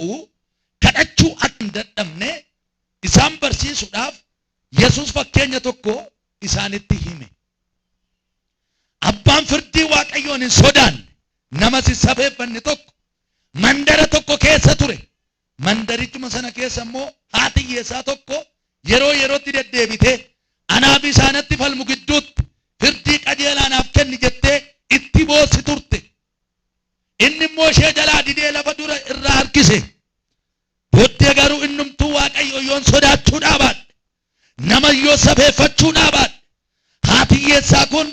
ta'u kadhachuu akka hin dadhabne isaan barsiisuudhaaf Yesuus fakkeenya tokko isaanitti hime. Abbaan firdii Waaqayyoon hin sodaanne, namas hin safeeffanne tokko mandara tokko keessa ture. Mandarichuma sana keessa immoo haati hiyyeessaa tokko yeroo yerootti deddeebitee, Anaa fi isa anatti falmu gidduutti firdii qajeelaa naaf kenni jettee itti boossi turte. Inni immoo ishee jalaa didee lafa dura irraa harkise. Booddee garuu innumtuu Waaqayyo yoon sodaachuu dhaabaadhe, nama yoo safeeffachuu dhaabaadhe, haati hiyyeessaa kun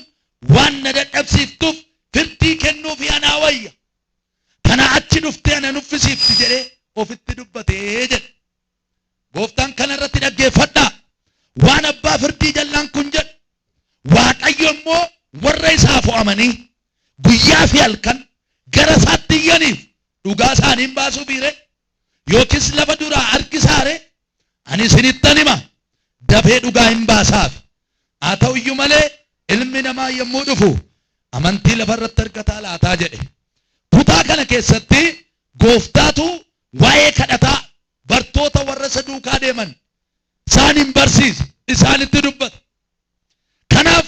waan na dadhabsiiftuuf firdii kennuufii anaa wayya. Kanaa achi dhuftee ana nuffisiifti jedhee ofitti dubbate jedhe. Gooftaan kana irratti dhaggeeffadhaa. Waan abbaa firdii jallaan kun jedhu, Waaqayyo immoo warra isaa fo'amanii guyyaa fi halkan gara isaatti iyyaniif dhugaa isaanii hin baasuufiire? Yookiis lafa duraa harkisaare? Ani isinittan hima, dafee dhugaa hin baasaafi. Haa ta'u iyyuu malee ilmi namaa yommuu dhufu amantii lafa irratti argataa laataa jedhe. Kutaa kana keessatti gooftaatu waa'ee kadhataa bartoota warra isa duukaa deeman isaaniin barsiise, isaanitti dubbata. Kanaaf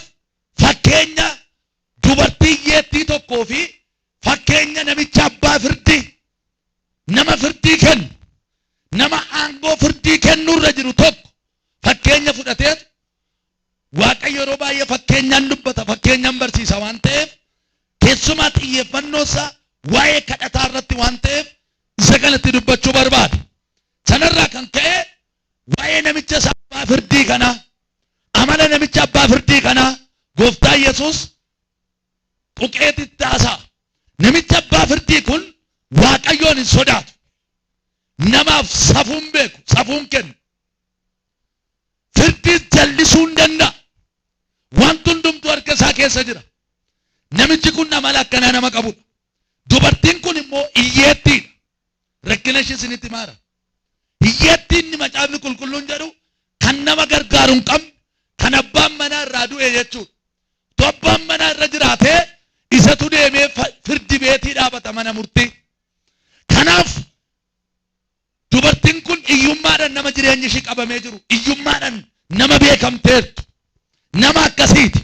fakkeenya dubartii hiyyeettii tokkoo fi fakkeenya namicha abbaa firdii, nama firdii kennu, nama aangoo firdii kennuurra jiru tokko fakkeenya fudhateetu. Waaqayyo yeroo baay'ee fakkeenyaan dubbata, fakkeenyaan barsiisa waan ta'eef, keessumaa xiyyeeffannoo isaa waa'ee kadhataa irratti waan ta'eef isa kanatti dubbachuu barbaada. Sanarraa kan ka'e waa'ee namicha isa abbaa firdii kanaa, amala namicha abbaa firdii kanaa gooftaa Yesuus tuqeetitti haasa'a. Namichi abbaa firdii kun Waaqayyoon hin sodaatu. Namaaf safuu hin beeku, safuu hin kennu. Firdiis jallisuu hin danda'a. Wanti hundumtuu harka isaa keessa jira. Namichi kun amala akkanaa nama qabudha. Dubartiin kun immoo hiyyeettiidha. Rakkina ishee isinitti himaara. Hiyyeettii inni macaafni qulqulluun jedhu kan nama gargaaru hin qabne, kan abbaan manaa irraa du'e jechuudha. Utuu abbaan manaa irra jiraatee isatu deemee firdi beetii dhaabata mana murtii. Kanaaf dubartiin kun hiyyummaadhaan nama jireenyi ishii qabamee jiru, hiyyummaadhaan nama beekamteertu, nama akkasiiti.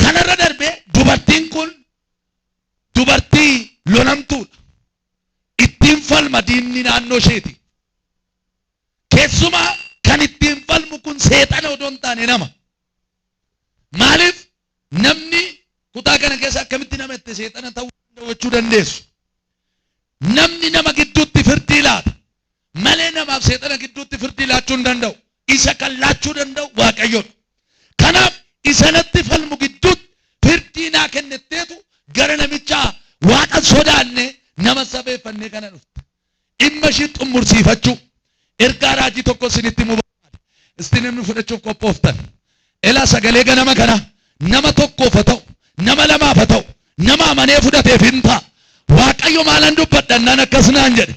Kanarra darbee dubartiin kun dubartii lolamtuudha. Ittiin falma diinni naannoo isheeti. Keessumaa kan ittiin falmu kun seexana odoo hin taane nama. Maaliif namni kutaa kana keessa akkamitti nama itti seexana ta'uu danda'u jechuu dandeessu. Namni nama gidduutti firdii laata malee namaaf seexana gidduutti firdii laachuu hin danda'u. Isa kan laachuu danda'u Waaqayyoodha. Kanaaf isa natti falmu gidduutti firdii naa kennetteetu gara namicha Waaqa sodaanne nama safeeffannee kana dhufte. Dhimma ishii xummursiifachuu. Ergaa raajii tokko isinitti himuu barbaada. Isti namni fudhachuuf qophooftan. Elaa sagalee ganama kana nama tokkoof haa ta'u, nama lamaaf haa ta'u, nama amanee fudhateef hin ta'a. Waaqayyo maalan dubbadhannaan akkas naan jedhe.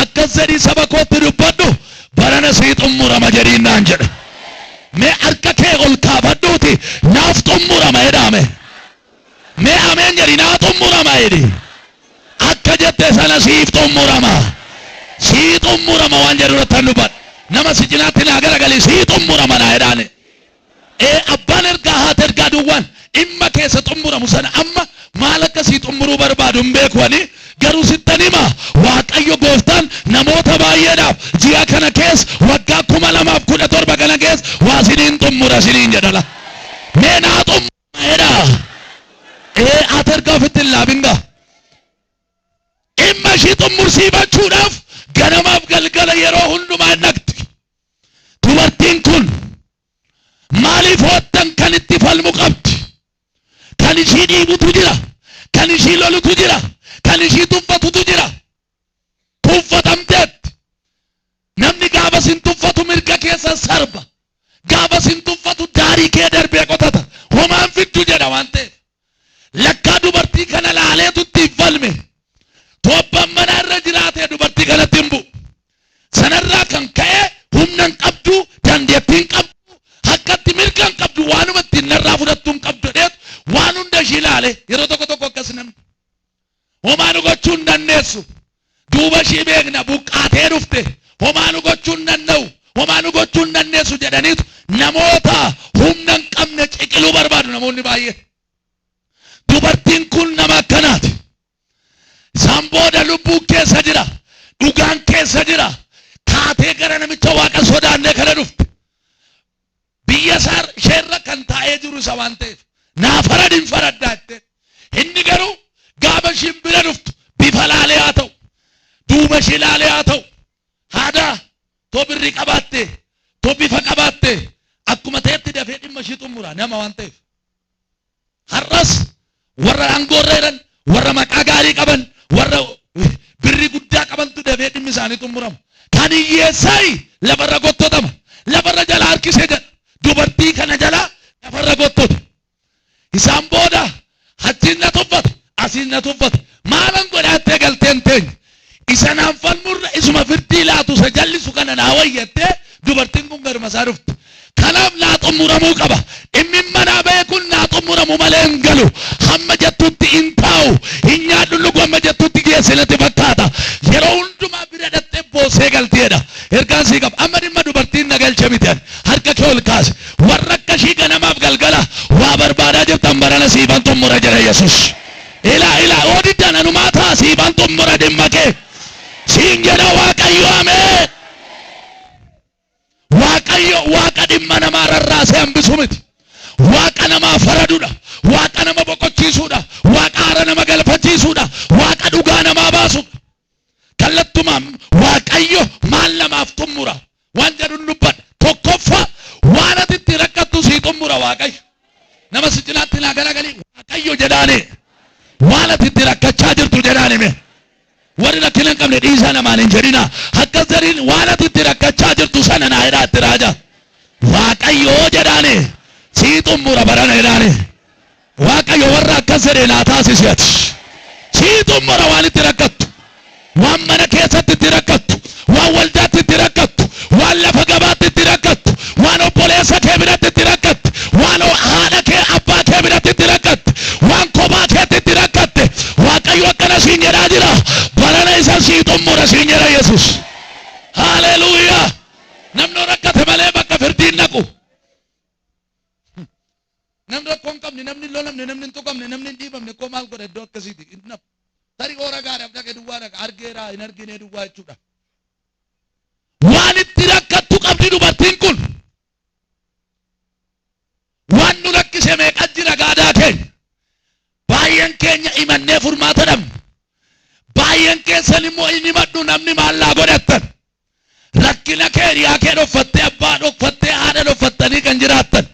Akkas jedhii saba kootti dubbadhu, barana sii xummurama jedhiin naan jedhe. Mee harka kee ol kaafadhuuti naaf xummurama jedhaame. Mee ameen jedhi, naa xummurama jedhi. Akka jette sana siif xummurama. Sii xummurama waan jedhu irratti dubbadha. Nama si cinaatti naa garagali, sii xummurama naa jedhaani. Ee abbaan ergaa, haati ergaa duwwaan dhimma keessa xummuramu sana amma maal akka sii xummuruu barbaadu hin beeku, ani garuu sittan hima, Waaqayyo gooftaan namoota baay'eedhaaf ji'a kana keessa, waggaa 2017 kana keessa waa siniin xummura siniin jedhala. Mee naa xummura jedha. Ee ati ergaa ofitti hin laabin gaa. Dhimma ishii xummursiifachuudhaaf ganamaaf galgala yeroo hundumaa hin dhaqxi. Dubartiin kun maaliif hoottan kan itti falmu qabdi. Kan ishii dhiibutu jira. Kan ishii lolutu jira. Kan ishii tuffatutu jira. Tuffatamteetti. Namni gaafa sin tuffatu mirga keessa sarba. Gaafa sin tuffatu daarii kee darbee qotata. Homaan fiddu jedha waan ta'eef. Lakkaa dubartii kana laaleetu ittiin falme. Toobban manaa irra jiraatee dubartii kanatti hin bu'u. Sanarraa kan ka'e humna hin qabdu, dandeettii hin qabdu, hakkatti mirga hin qabdu, waanuma ittiin narraa fudhattu hin qabdu jedheetu waan hunda ishii ilaale. Yeroo tokko tokko akkas namni. Homaa nu gochuu hin dandeessu. Duuba ishii beekna, buqqaatee Homaa nu gochuu hin danda'u, homaa nu gochuu hin dandeessu jedhaniitu namoota humna hin qabne ciqiluu barbaadu namoonni baay'een. Dubartiin kun nama akkanaati. Isaan booda lubbuun keessa jira, dhugaan keessa jira. Kaatee gara namicha Waaqa sodaannee kana dhufte. Biyya isaa isheerra kan taa'ee jiru isa waan ta'eef naa faradin faraddaa jettee. Inni garuu gaafa ishiin bira dhuftu bifa laalee haa ta'u, duuba ishii laalee haa ta'u, haadaa too birrii qabaatte, too bifa qabaatte akkuma ta'etti dafee dhimma ishii xumura nama waan ta'eef. Har'as warra aangoorra jiran, warra maqaa gaarii qaban, warra birrii guddaa qabantu dafee dhimmi isaanii xumurama. Kan hiyyeessaayi lafarra gottotama. Lafarra jala harkisee jedha. Dubartii kana jala lafarra gottote. Isaan booda achiin na tuffate, asiin na tuffate. Maalan godhaattee galtee hin teenye. Isa naan falmurra isuma firdii laatu isa jallisu kana naa wayyattee dubartiin kun garuma isaa dhufte. Kanaaf naa xumuramuu qaba. Dhimmi manaa ba'e kun naa xumuramu malee hin galu. Hamma jettutti hin taa'u. Hin nyaadhu lugu hamma jettutti geesse natti fakkaata. Yeroo hundumaa bira dhattee boosee galteedha. Ergaan sii qaba. Amma dhimma dubartiin na galche miti ani. Harka kee ol kaase. Warra akka ishii ganamaaf galgala waa barbaadaa jirtan barana siifan xumura jedha Yesuus. Ilaa ilaa oo diddan anumaa ta'a siifan xumura dhimma kee. Siin jedha Waaqayyo ameen. Waaqayyo Waaqa dhimma namaa rarraasee hambisu miti. Waaqa namaa faradudha. Waaqa nama boqochiisuudha. Waaqa haara nama galfachiisuudha. Waaqa dhugaa namaa baasudha. Kallattumaan Waaqayyo maal namaaf xummura waan jedhun dubbadha. Tokkoffaa waan ati itti rakkattu sii xummura Waaqayyo. Nama si cinaatti naa garagalii Waaqayyo jedhaani. Waan ati itti rakkachaa jirtu jedhaani mee. Warri rakkina hin qabne dhiisaa namaan hin jedhinaa. Akkas jedhin waan ati itti rakkachaa jirtu sana naa jedhaa itti raaja. Waaqayyoo jedhaani sii xummura barana jedhaani. Waaqayyo warra akkas jedhe naa taasisi ati. Sii xummura waan itti rakkattu. Waan mana keessatti itti rakkattu. Waan waldaatti itti rakkattu. Waan lafa gabaatti itti rakkattu. Waan obboleessa kee biratti itti rakkatte. Waan haadha kee abbaa kee biratti itti rakkatte. Waan kophaa keetti itti rakkatte. Waaqayyo akkana siin jedhaa jira. Barana isa sii xummura siin jedha Yesuus. Haleluuyaa. Namni rakkate malee bakka firdiin naqu. Namni rakkoo hin qabne, namni hin lolamne, namni hin tuqamne, namni hin dhiibamne koo maal godha iddoo akkasiiti. Hin nafu. Tarii oo ragaadhaaf dhaqe duwwaa dhaqa argeeraa hin arginee duwwaa jechuudha. Waan itti rakkattu qabdi dubartiin kun. Waan nu rakkise meeqa jira gaadaa keenya. Baay'een keenya himannee furmaata dhabne. Baay'een keessan immoo hin himadhu namni maal naa godhattan. Rakkina kee hiriyaa kee dhoffattee abbaa dhokfattee haadha dhoffattanii kan jiraattan.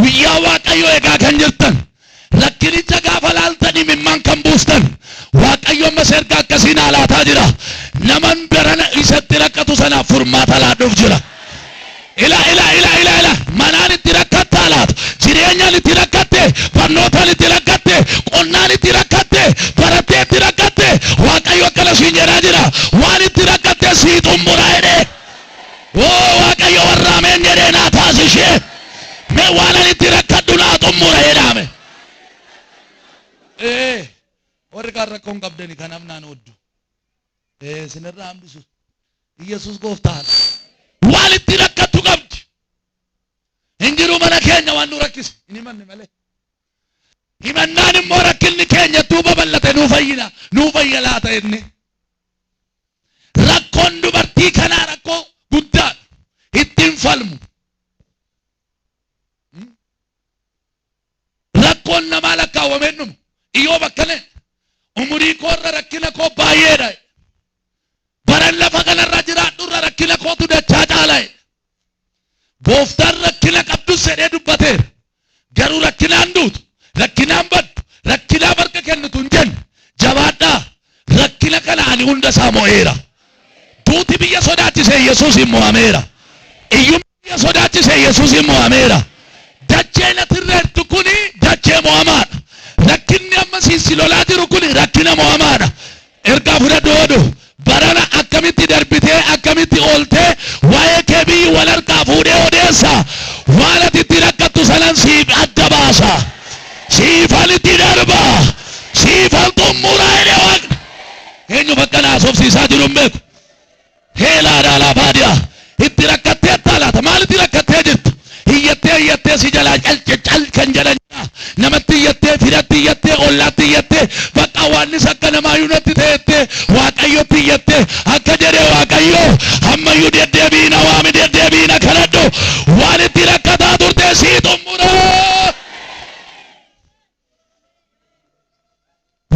Guyyaa Waaqayyoo eegaa kan jirtan. Rakkinicha gaafa laaltan imimmaan kan buustan. Waaqayyo ammas erga akkasii naa laataa jira. Naman barana isatti rakkatu sanaaf furmaata laadhuuf jira. Ila ila ila ila ila manaan itti rakkattaa laata? Jireenyaan itti rakkatte, barnootaan itti rakkatte, qonnaan itti rakkatte, barattee itti rakkatte, Waaqayyo akkana siin jedhaa jira. Waan itti rakkatte sii xummura jedhee. Oo Waaqayyo warra ameen jedhee naa taasishee. Mee waan ani itti rakkadhu naa xummura jedhaame. Ee warri kaan rakkoo hin qabdani kanaaf naan ooddu. Ee isinirraa hambisu. Iyyasuus gooftaadha. Waan itti rakkattu qabdi. Hin jiru mana keenya waan nu rakkise hin himanne malee. Himannaan immoo rakkinni keenya ittuu babal'ate nuu fayyina nuu fayya laata jenne. Rakkoon dubartii kanaa rakkoo guddaadha. Ittiin falmu. Rakkoon namaa lakkaawwamee hin dhumu. Iyyoob akkana jedhe. Umurii koorra rakkina koo baay'eedha. Baran lafa kanarra jiraadhurra rakkina kootu dachaa caala jedhe. Gooftaan rakkina qabdus jedhee dubbateera. Garuu rakkinaan duutu, rakkinaan baddu, rakkinaaf harka kennitu hin jenne. Jabaadhaa. Rakkina kana ani hunda isaa mo'eera. Duuti biyya sodaachise Yesuusiin mo'ameera. Iyyumni biyya sodaachise Yesuusiin mo'ameera. Dacheen ati irra jirtu kuni dachee mo'amaadha. Rakkinni amma siin si lolaa jiru kuni rakkina mo'amaadha. Ergaa fudhadhu odu. Barana akkamitti darbitee akkamitti ooltee waa'ee kee biyyi wal harkaa fuudhee odeessa. Waan ati itti rakkattu sanan siif adda baasa. Siifan itti darba. Siifan xummuraa jedhe Waaqni. Eenyuuf akka na haasofsiisaa jiru hin beeku. Heelaa dhaalaa baadiyaa. Itti rakkatteettaa laata? Maalitti rakkattee jirta? Iyyattee iyyattee si jalaa cal cal kan jedhan jira. Namatti iyyattee, firatti iyyattee, ollaatti iyyattee, bakka waannis akka namaayyuu natti ta'ettee, Waaqayyotti iyyattee akka jedhe Waaqayyo ammayyuu deddeebiina waami, deddeebiina kadhadhu, waan itti rakkataa turte sii xumura.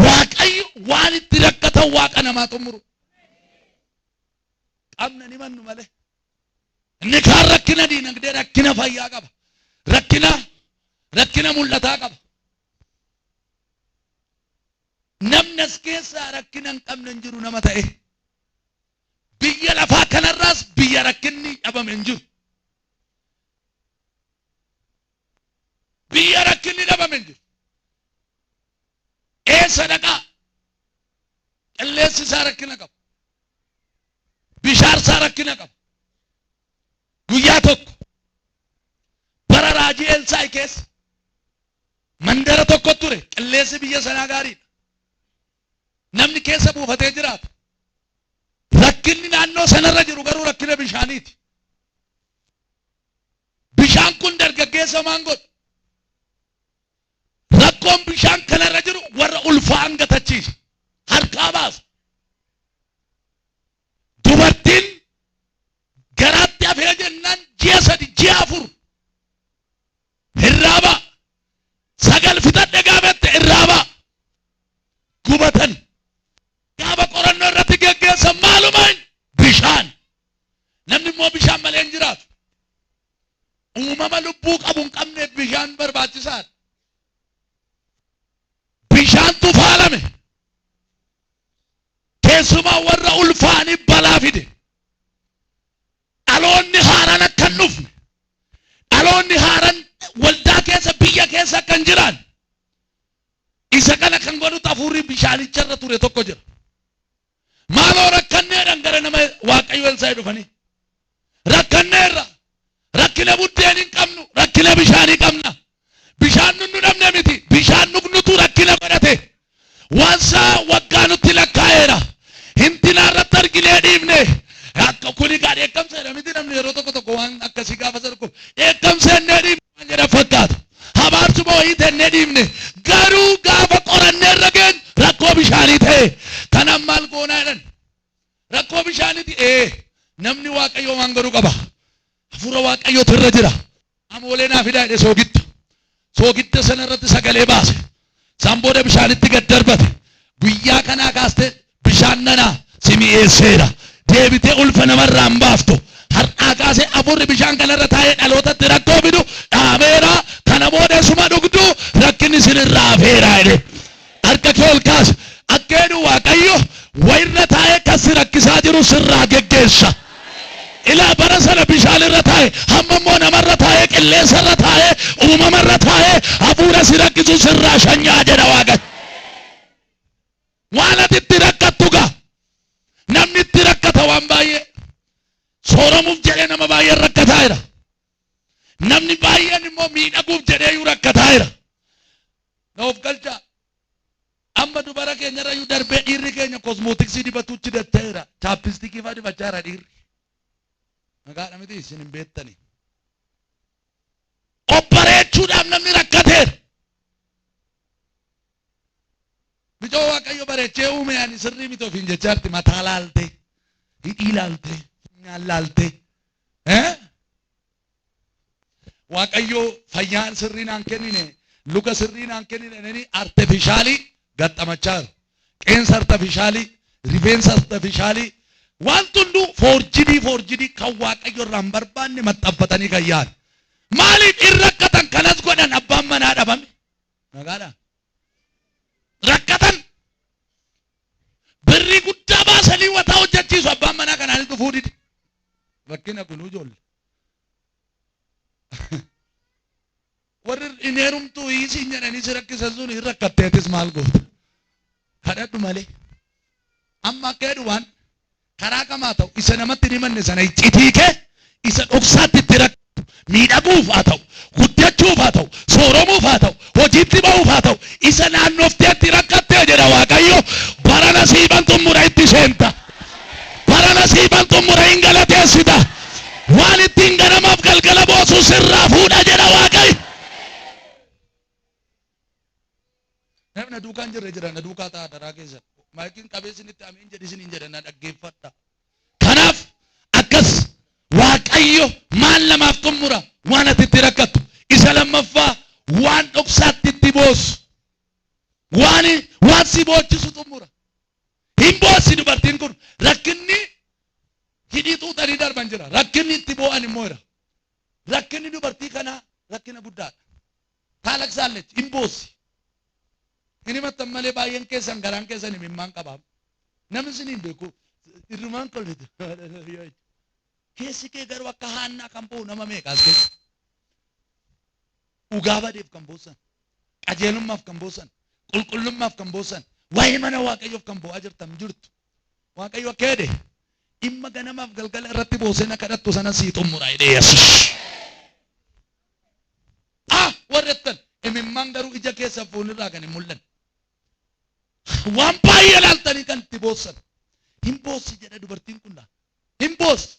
Waaqayyo waan itti rakkatan Waaqa namaa xumuru. Qabna ni mannu malee. Inni kaan rakkina diinagdee, rakkina fayyaa qaba. Rakkina mul'ataa qaba. Namni as keessaa rakkina hin qabne hin jiru nama ta'e. Biyya lafaa kanarraas biyya rakkinni dhabame hin jiru. Biyya rakkinni dhabame hin jiru. Eessa dhaqaa? Qilleensi isaa rakkina qaba. Bishaan isaa rakkina qaba. Guyyaa tokko bara raajii Elsaa'i keessa mandara tokko ture. Qilleensi biyya sanaa gaariidha. Namni keessa buufatee jiraata. Rakkinni naannoo sanarra jiru garuu rakkina bishaaniiti. Bishaan kun dargaggeessa maan godhu? Rakkoon bishaan kanarra jiru warra ulfaa'an gatachiisa. Harkaa baasa. Dubartiin garaatti hafee jennaan ji'a 3, ji'a 4 irraa ba'a. 9 fixadhe gaafette irraa ba'a. Gubatan. Gaafa qorannoo irratti geggeessan maaluma inni? Bishaan. Namni immoo bishaan malee hin jiraatu. Uumama lubbuu qabu hin qabneef bishaan barbaachisaadha. Bishaantu faalame. Keessumaa warra ulfaaniif balaa fide. Dhaloonni haaraan akka hin dhufne, dhaloonni haaraan waldaa keessa, biyya keessa akka hin jiraanne, isa kana kan godhutu hafuurri bishaanicharra ture tokko jira. Maaloo rakkanneedhaan gara nama Waaqayyo Elsaa'i dhufanii. Rakkanneerra. Rakkina buddeen hin qabnu, rakkina bishaanii qabna. Bishaan nunnu dhabne miti, bishaan dhugnutu rakkina godhate. Waan isaa waggaa nutti lakkaa'eera. Hintinaa irratti arginee dhiifne. Akka kuni gaa dheekkamsa jedha miti, namni yeroo tokko tokko waan akkasii gaafa sarku. Dheekkamsa jennee dhiifne waan jedhan fakkaata. Habaarsuma wayii tennee dhiifne. Garuu gaafa qorannee irra geenyu rakkoo bishaanii ta'e. Kanaaf maal goonaa jedhan. Rakkoo bishaaniiti ee, namni Waaqayyoo waan godhu qaba. Hafuura Waaqayyootu irra jira. Amoolee naa fidaa jedhe soogidda. Soogidda sana irratti sagalee baase. Isaan booda bishaanitti gad darbate. Guyyaa kanaa kaastee bishaan nanaa si mi'eesseera. Deebitee ulfa namarraa hin baaftu. Har'aa kaasee hafuurri bishaan kanarra taa'ee dhalootatti rakkoo fidu dhaabeera. Kana booda isuma dhugdu, rakkinni isinirraa hafeera jedhe. Harka kee ol kaasi. Akka jedhu Waaqayyo wayirra taa'ee kan si rakkisaa jiru sirraa geggeessa. Ilaa, bara sana bishaan irra taa'e, hamma immoo namarra taa'ee, qilleensa irra taa'ee, uumama irra taa'ee hafuura si rakkisu sirraa shanyaa jedha Waaqayyo. Waan ati itti rakkattu gaa. Namni itti rakkata waan baay'ee. Sooromuuf jedhee nama baay'een rakkataa jira. Namni baay'een immoo miidhaguuf jedhee iyyuu rakkataa jira. Na of galchaa. Amma dubara keenyarra iyyuu darbee dhiirri keenya cosmetics dibatuutti datta'eera. Chapstick fa'aa dibachaa jira dhiirri. Maqaadha miti, isin hin beektani. Obbareechuudhaaf namni rakkateera. Bicoo Waaqayyo bareechee uume ani sirrii miti ofiin jechaa jirti, mataa laaltee, hidhii laaltee, funyaan laaltee. Eh? Waaqayyo fayyaan sirrii naan kennine, luka sirrii naan kennine jedhanii artificial gaxxamachaa jiru. Qeensa artificial, rifeensa artificial, wanti hunduu forged, forged kan Waaqayyo irraa hin barbaanne maxxanfatanii kan yaadu. Maaliif hin rakkatan? Kanas godhan, abbaan manaa dhabame. Nagaadha. Rakkatan, birrii guddaa baasanii wataa hojjechiisu, abbaan manaa kanaanis dhufuu dide. Rakkina kun ijoollee. Warri hin heerumtuu hiisiin jedhanii si rakkisan sun hin rakkatteetis maal goota? Kadhadhu malee. Amma akka jedhu waan karaa kamaa ta'u isa namatti hin himanne sana, iccitii kee isa dhoksaatti itti rakkatu, miidhaguuf haa ta'u, guddachuuf haa ta'u, sooromuuf haa ta'u, hojiitti ba'uuf haa ta'u, isa naannoftee itti rakkattee jedha Waaqayyo, barana siifan xumura, itti seenta. Barana siifan xumura. Xumura hin galateessita. Waan ittiin ganamaaf galgala boosu sirraa fuudha jedha Waaqayyo. Namni na duukaa hin jirre jira, na duukaa ta'a daraa keessa. Maayikiin qabee isinitti ameen jedhi isiniin jedha, na dhaggeeffadha. Kanaaf akkas Waaqayyo maal namaaf xummura? Waan ati itti rakkattu. Isa lammaffaa, waan dhoksaatti itti boossu. Waan waan si boochisu xummura. Hin boossi dubartiin kun. Rakkinni hidhii xuuxanii darban jira. Rakkinni itti boo'an immoo jira. Rakkinni dubartii kanaa rakkina guddaadha. Taalaqsaallechi, hin boossi. Hin himattan malee baay'een keessan garaan keessan imimmaan qaba. Namni isin hin beeku. Irrumaan kolfitu. Keessi kee garuu akka Haannaa kan boo'u nama meeqa as keessa? Dhugaa badeef kan boossan, qajeelummaaf kan boossan, qulqullummaaf kan boossan, waa'ee mana Waaqayyoof kan boo'aa jirtan jirtu. Waaqayyo akka jedhe, dhimma ganamaaf galgala irratti boosee na kadhattu sana sii xumura jedhe Yesuus. Ah, warri jettan imimmaan garuu ija keessan fuulirraa kan hin mul'anne. Waan baay'ee ilaaltanii kan itti boossan. Hin boossi jedha dubartiin kun laa. Hin boossi.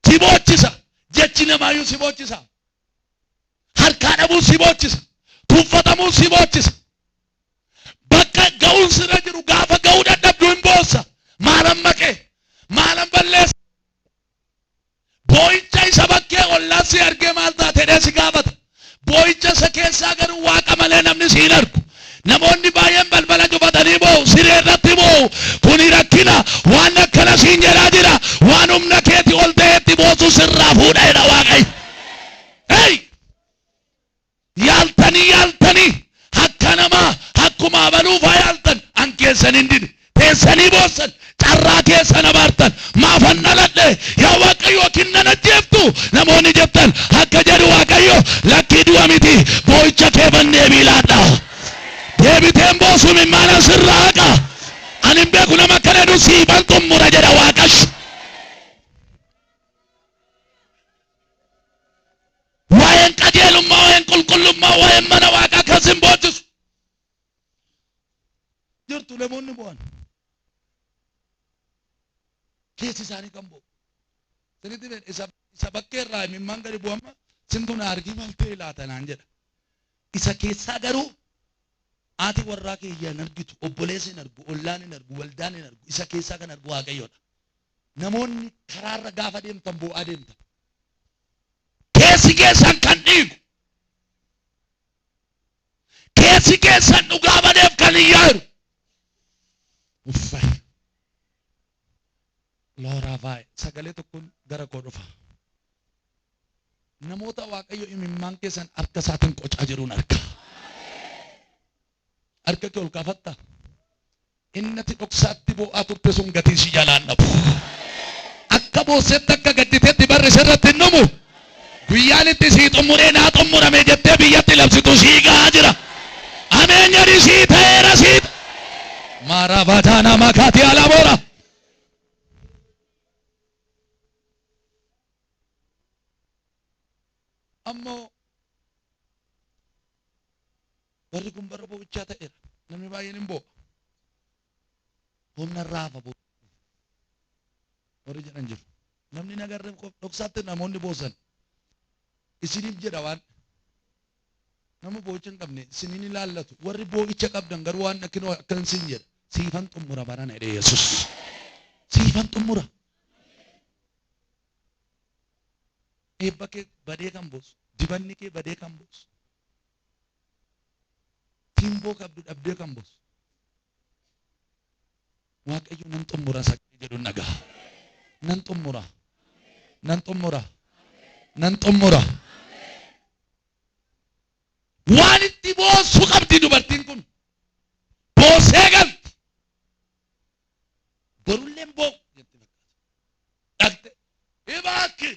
Si boochisa. Jechi namaayyuu si boochisa. Harkaa dhabuun si boochisa. Tuffatamuun si boochisa. Bakka ga'uun sirra jiru gaafa ga'uu dadhabdu hin boossa. Maalan maqee? Maalan balleessa? Boo'icha isa bakkee ollaan si argee maal taate jedhee si gaafata. Boo'icha isa keessaa garuu Waaqa malee namni si hin argu. Namoonni baay'een balbala cufatanii boo'u, siree irratti boo'u. Kuni rakkina. Waan akkana siin jedhaa jira. Waan humna keeti ol ta'etti boosu sirraa fuudha jedha Waaqayyo. Hey! Yaaltanii yaaltanii akka namaa akkuma abaluufaa yaaltan, an keessan hin dide. Teessanii boossan, carraa keessan abaartan. Maafan dhaladhe yaa Waaqayyo, yookiin nan ajjeeftu namoonni jettan, akka jedhu Waaqayyo, lakkii, du'a miti, boo'icha keefan deebii laadha. Deebiteen boosu imimmaan sirraa haqa. Ani hin beeku, nama akkana jedhu siifan xummura jedha Waaqayyo. Waa'een qajeelummaa, waa'een qulqullummaa, waa'een mana Waaqaa kan sin boochisu. Jirtu namoonni bo'an. Keessi isaanii kan bo'u. Sinitti beekna, isa bakkee irraa imimmaan gadi bu'amma sintu na argii maal ta'e laata naan jedha. Isa keessaa garuu haati warraa kiyya hin argitu, obboleessi hin argu, ollaan hin argu, waldaan hin argu. Isa keessaa kan argu Waaqayyoodha. Namoonni karaarra gaafa deemtan boo'aa deemtan. Keessi keessan kan dhiigu. Keessi keessan dhugaa badeef kan iyyaa jiru. Uffay. Looraa faa'e sagalee tokkoon gara koo dhufa. Namoota Waaqayyo imimmaan keessan harka isaatiin qocaa jiruun arga. Harka kee ol kaafattaa? Inni ati dhoksaatti boo'aa turte sun gatii si jalaan dhabu. Akka boossetti, akka gadditetti barri sirratti hin dhumu. Guyyaan itti sii xummuree naa xummurame jettee biyyatti labsitu sii gahaa jira. Ameen jedhi, sii ta'eera sii. Maaraavaataanaa maakaatii alaaboora. Ammoo barri kun bara boo'ichaa ta'eera. Namni baay'een hin boo'a. Humna irraa hafa boo'a. Warri jedhan jiru. Namni nagarre dhoksaatti namoonni boosan. Isiniif jedha, waan nama boo'icha hin qabne isiniin ilaallatu. Warri boo'icha qabdan garuu waan akkinoo akkan siin jedha. Siifan xumura barana jedhe Yesus. Siifan xumura. Eebba kee badee kan boosu. Dibanni kee badee kan boosu. Timboo qabdu dhabdee kan boosu. Waaqayyo nan xumura sagalee jedhu nagaa. Nan xumura. Nan xumura. Nan xumura. Waan itti boossu qabdi dubartiin kun. Boosee galti. Borulleen boo'u jetti fakkaata. Dhaqxe. Ibaakki.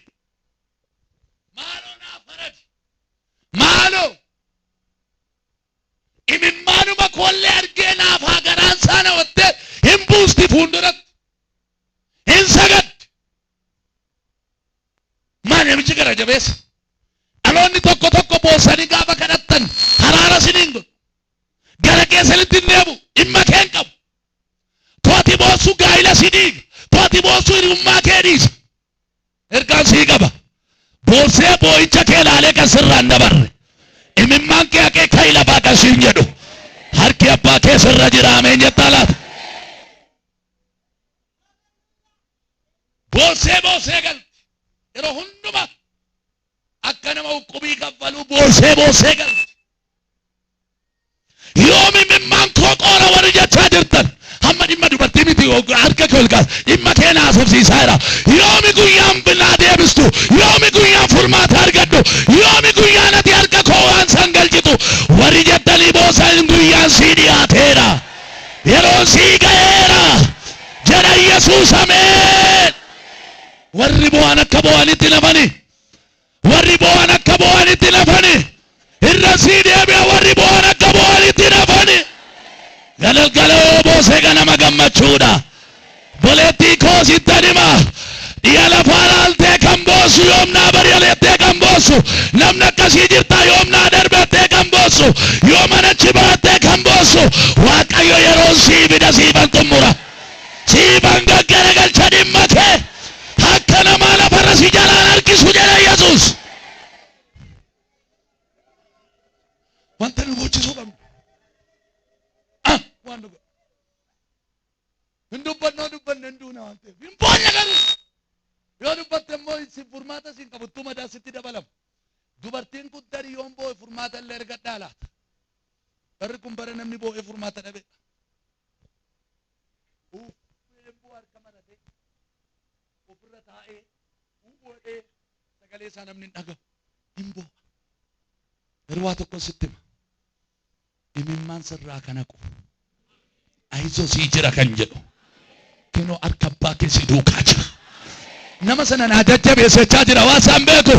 Maaloo naa faradi. Maaloo. Imimmaanuma koollee argee naaf haa garaan isaa na wattee hin buusti fuulduratti. Hin sagaddi. Maal namichi gara jabeessa? Dhaloonni tokko tokko boossanii gaafa kadhattan haraara isiniin godhu. Gara keessanitti hin deebi'u. Dhimma kee hin qabu. Tooti boossu gaa'ila si diiga. Tooti ati boossu hiriyummaa kee dhiisa. Ergaan sii qaba. Boossee boo'icha kee laalee kan sirraa hin dabarre. Imimmaan kee haqee ka'i lafaa kan siin jedhu. Harki abbaa kee sirra jira ameen jettaa laata? Boossee boossee galti. Yeroo hundumaa akka nama uqqubii kaffaluu boossee boossee galti. Yoom imimmaan koo qoora warri jechaa jirtan hamma dhimma dubartii miti harka kee ol kaas dhimma kee na haasofsiisaa jira. Yoomi guyyaan naa deebistu, yoomi guyyaan furmaata argadhu, yoomi guyyaan ati harka koo waan san galchitu warri jettanii boosan guyyaan sii dhiyaateera. Yeroon sii ga'eera jedha Yesuus ameen. Warri bo'an akka bo'anitti nafani. Warri boo'an akka boo'anitti hin hafani. Irra sii deebi'a warri boo'an akka boo'anitti hin hafani. Galgala yoo boose ganama gammachuudha. Boleettii koo sittan hima. Dhiya lafaa laaltee kan boossu yoom naa bari'alettee kan boossu namni akkasii jirtaa yoom naa darbettee kan boossu yoo manachi baattee kan boossu Waaqayyo yeroon sii fida siifan xummura. Siifan gaggaragalcha dhimma kee. Akka namaa lafarra si jalaan harkisu jedhe Yesuus. Wanta nu boochisuu qabnu. Ah, waan dhuga. Hin dubbannoo dubbanne hin duuna waan ta'eef. Hin boonye garuu. Yoo dubbatte immoo si furmaata siin qabu ittuu madaa sitti dabalama. Dubartiin kun tarii yoon boo'e furmaata illee argadhaa laata. Barri kun bara namni boo'ee furmaata dhabedha. Uuffee boo harka maratee ofirra taa'ee uu'ee sagalee isaa namni hin dhaga'u hin boo'a. Garuu waa tokko sitti hima. Imimmaan sirraa kan haqu ayizoo sii jira kan jedhu kinoo harka abbaa kee si duukaa jira. Nama sana naa jajjabeessachaa jira waan isaan beeku.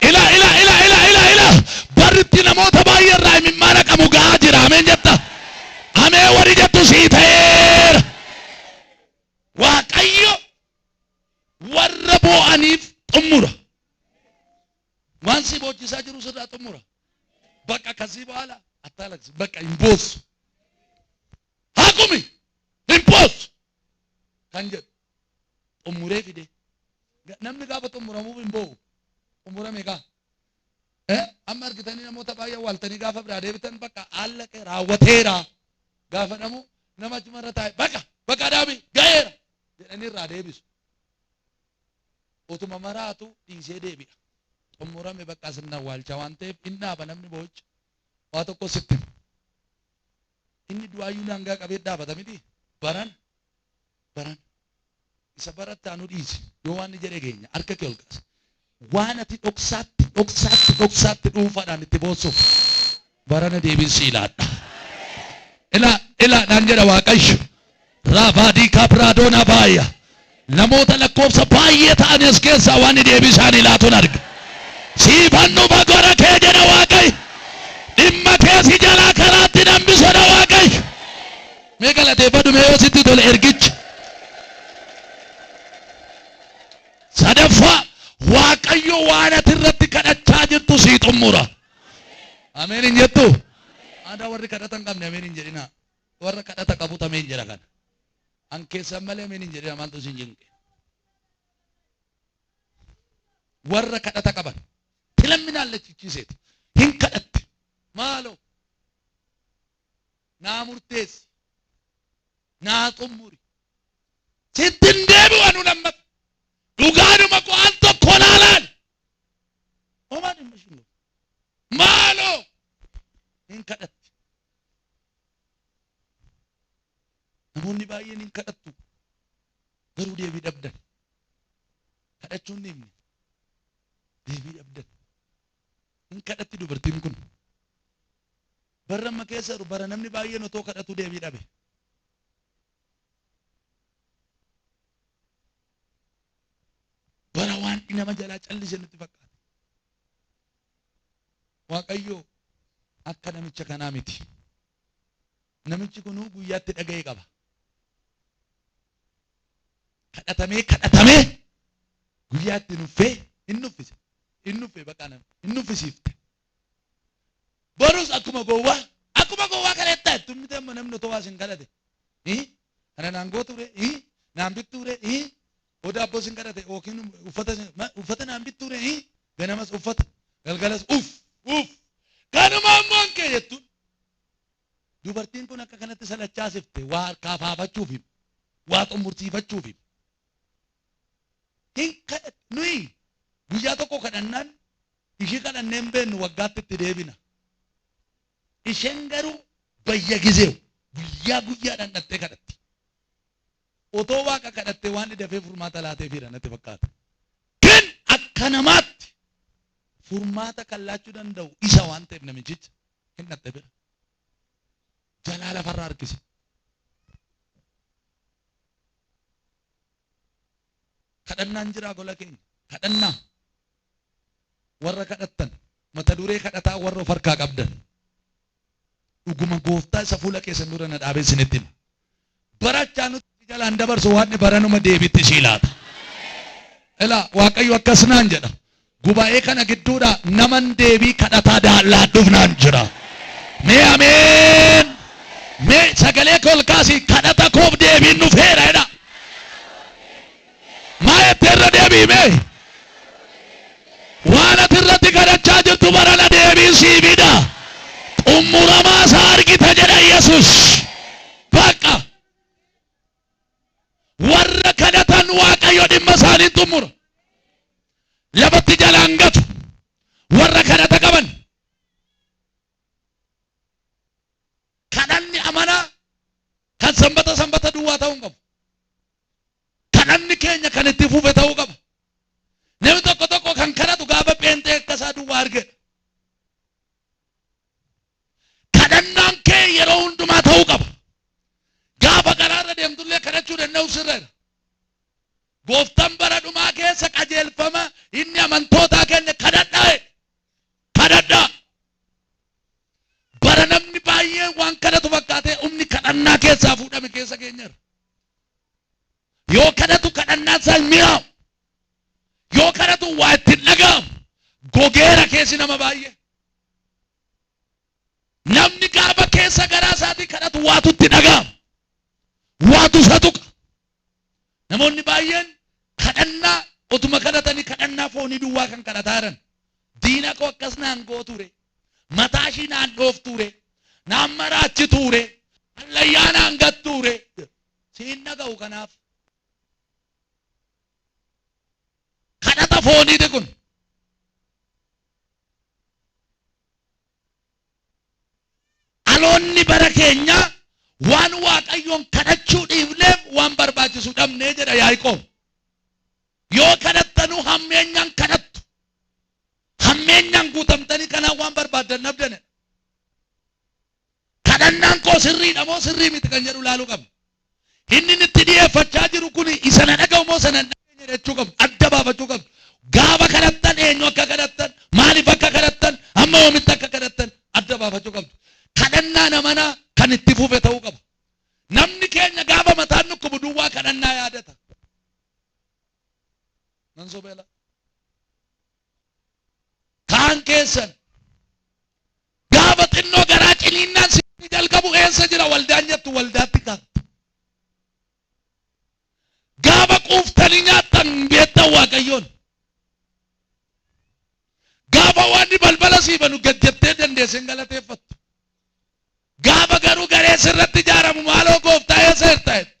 Ila ila ila ila ila ila barritti namoota baay'ee irraa imimmaan haqamu ga'aa jira. Ameen jetta. Ameen warri jettu sii ta'eera. Waaqayyo warra boo'aniif xummura. Waan si boochisaa jiru sirraa xummura. Bakka kasii በኋላ አታለቅስ። በቃ hin boossu. Haqumi hin boossu kan jedhu xummuree fide. Namni gaafa xummuramuuf hin boo'u. Xummurame gaa. Amma argitanii namoota baay'ee awwaaltanii gaafa biraa deebitan bakka allaqe raawwateera. Gaafa namu nama achumarra taa'e bakka bakka dhaabi ga'eera jedhanii irraa deebisu. Utuma maraatu dhiisee deebi'a. Xummurame bakka sirna awwaalchaa waan ta'eef hin dhaaba namni boo'icha. Waa tokko sitti hima. Inni du'aayyuu daangaa qabee dhaabata miti. Baran baran isa baratti aanu dhiisi yoo waan inni jedhe geenya harka kee ol kaasa. Waan ati dhoksaatti dhoksaatti dhoksaatti dhuunfaadhaan itti boossuuf barana deebiin si ilaadha. Ilaa ilaa naan jedha Waaqayyo. Raabaadii kaapraadoona baaya. Namoota lakkoofsa baay'ee ta'an as keessaa waan inni deebii isaanii laatuun arga. Siifan dhufa gara kee jedha Waaqayyo. Dhimma kee si jalaa karaatti nambisu jedha Waaqayyo. Mee galateeffadhu mee yoo sitti tole ergichi. Sadaffaa Waaqayyo waan ati irratti kadhachaa jirtu sii xummura. Ameen hin jettu? Aadaa warri kadhata hin qabne ameen hin jedhinaa. Warra kadhata qabutu ameen jedha kana. An keessan malee ameen hin jedhinaa maaltu isin jinqe? Warra kadhata qaban. Tilamminaan lachichiiseeti. Hin kadhatte. Maaloo naa murteessi. Naa xummuri. Sitti hin deebi'u anu lammata. Dhugaadhuma koo al tokko laalaan. Homaa dhimma ishiin qabu. Maaloo hin kadhatti. Namoonni baay'een hin kadhattu. Garuu deebii dhabdan. Kadhachuun dhiifne. Deebii dhabdan. Hin kadhatti dubartiin kun. Barra amma keessa jiru bara namni baay'een otoo kadhatu deebii dhabe. Bara waan nama jalaa callise nutti fakkaata. Waaqayyo akka namicha kanaa miti. Namichi kunuu guyyaatti dhaga'e qaba. Kadhatamee kadhatamee guyyaatti nuffee hin nuffise. Hin nuffee bakka nama hin nuffisiifte. Borus akkuma gowwaa akkuma gowwaa kadhattaa itti miti amma namni otoo waa isin kadhate. Kana naan gootu ree? Naan bittuure hii oo daabboo sin kadhate yookiin uffata uffata naan bittuure hii ganamas uffata galgalas uff uff kanuma ammoo kee jettuun. Dubartiin kun akka kanatti salachaasifte waa harkaa faafachuuf waa xumursiifachuuf. Hin kadhat nuyi guyyaa tokko kadhannaan ishii kadhannee hin beeknu waggaatti itti deebina. Isheen garuu bayya gizeew guyyaa guyyaadhaan dhattee kadhatti. Otoo waaqa kadhattee waan dafee furmaata laateefiidha natti fakkaata. Kin akka namaatti furmaata kan laachuu danda'u isa waan ta'eef namichicha hin dhatte bira. Jalaa lafarraa harkise. Kadhannaan jiraa gola keenya. Kadhannaa. Warra kadhattan mata duree kadhataa warra of harkaa qabdan. Dhuguma gooftaa isa fuula keessan dura na dhaabee isinitti hima. Barachaa nuti jalaan dabarsu waan baranuma deebitti sii laata. Ilaa Waaqayyo akkas naan jedha. Gubaa'ee kana gidduudhaa naman deebii kadhataa laadhuuf naan jira. Mee ameen. Mee sagalee koo ol kaasii kadhata koof deebiin dhufeera jedha. Maa jettee irra deebi'i mee? Waan ati irratti kadhachaa jirtu barana deebiin sii fida. Xumuramaa isaa argita jedha Yesus. Bakka warra kadhatan Waaqayyo dhimma isaanii xumura. Lafatti jalaan gatu. Warra kadhata qaban. Kadhanni amanaa kan sanbata sanbata duwwaa ta'uu hin qabu. Kadhanni keenya kan itti fufe ta'uu qaba. Namni tokko tokko kan kadhatu gaafa pheenxee akka isaa duwwaa argedha. Kadhannaan kee yeroo hundumaa ta'uu qaba. Gaafa karaarra deemtullee kadhachuu danda'u sirreera. Gooftaan bara dhumaa keessa qajeelfama inni amantootaa kenne kadhadhaa jedhe. Kadhadhaa. Bara namni baay'een waan kadhatu fakkaatee humni kadhannaa keessaa fuudhame keessa keenyarra. Yoo kadhatu kadhannaan isaa hin mi'aawu. Yoo kadhatu waa itti hin dhaga'amu. Gogeera keessi nama baay'ee. Namni gaafa keessa garaa isaatii kadhatu waatu itti dhaga'ama. Waatu isa tuqa. Namoonni baay'een kadhannaa otuma kadhatanii kadhannaa foonii duwwaa kan kadhataa jiran. Diina koo akkas naan gooture. Mataa ishii naan dhoofture. Naan maraachiture. Hallayyaa naan gatture. Siin dhaga'u kanaaf. Kadhata fooniiti kun. Dhaloonni bara keenyaa waan Waaqayyoon kadhachuu dhiifneef waan barbaachisu dhabnee jedha Yaaqoob. Yoo kadhattanuu hammeenyaan kadhattu. Hammeenyaan guutamtanii kanaan waan barbaaddan dhabdan. Kadhannaan koo sirriidha moo sirrii miti kan jedhu ilaaluu qabna. Inni itti dhiyeeffachaa jiru kun isa na dhaga'u moo sana hin dhageenye jechuu qabdu. Adda baafachuu qabdu. Gaafa kadhattan eenyu akka kadhattan, maaliif akka kadhattan, hamma yoomitti akka kadhattan adda baafachuu qabdu. Kadhannaan amanaa kan itti fufe ta'uu qaba. Namni keenya gaafa mataan dhukkubu duwwaa kadhannaa yaadata. Nan sobeela. Kaan keessan gaafa xinnoo garaa ciniinnaan si jalqabu eessa jira waldaan jettu waldaatti kaattu. Gaafa quuftanii nyaattan beektan Waaqayyoon. Gaafa waan balbala sii banu gad jettee dandeessee hin galateeffattu. Gaafa garuu garee sirratti ijaaramu maaloo gooftaa eessa jirta jetta.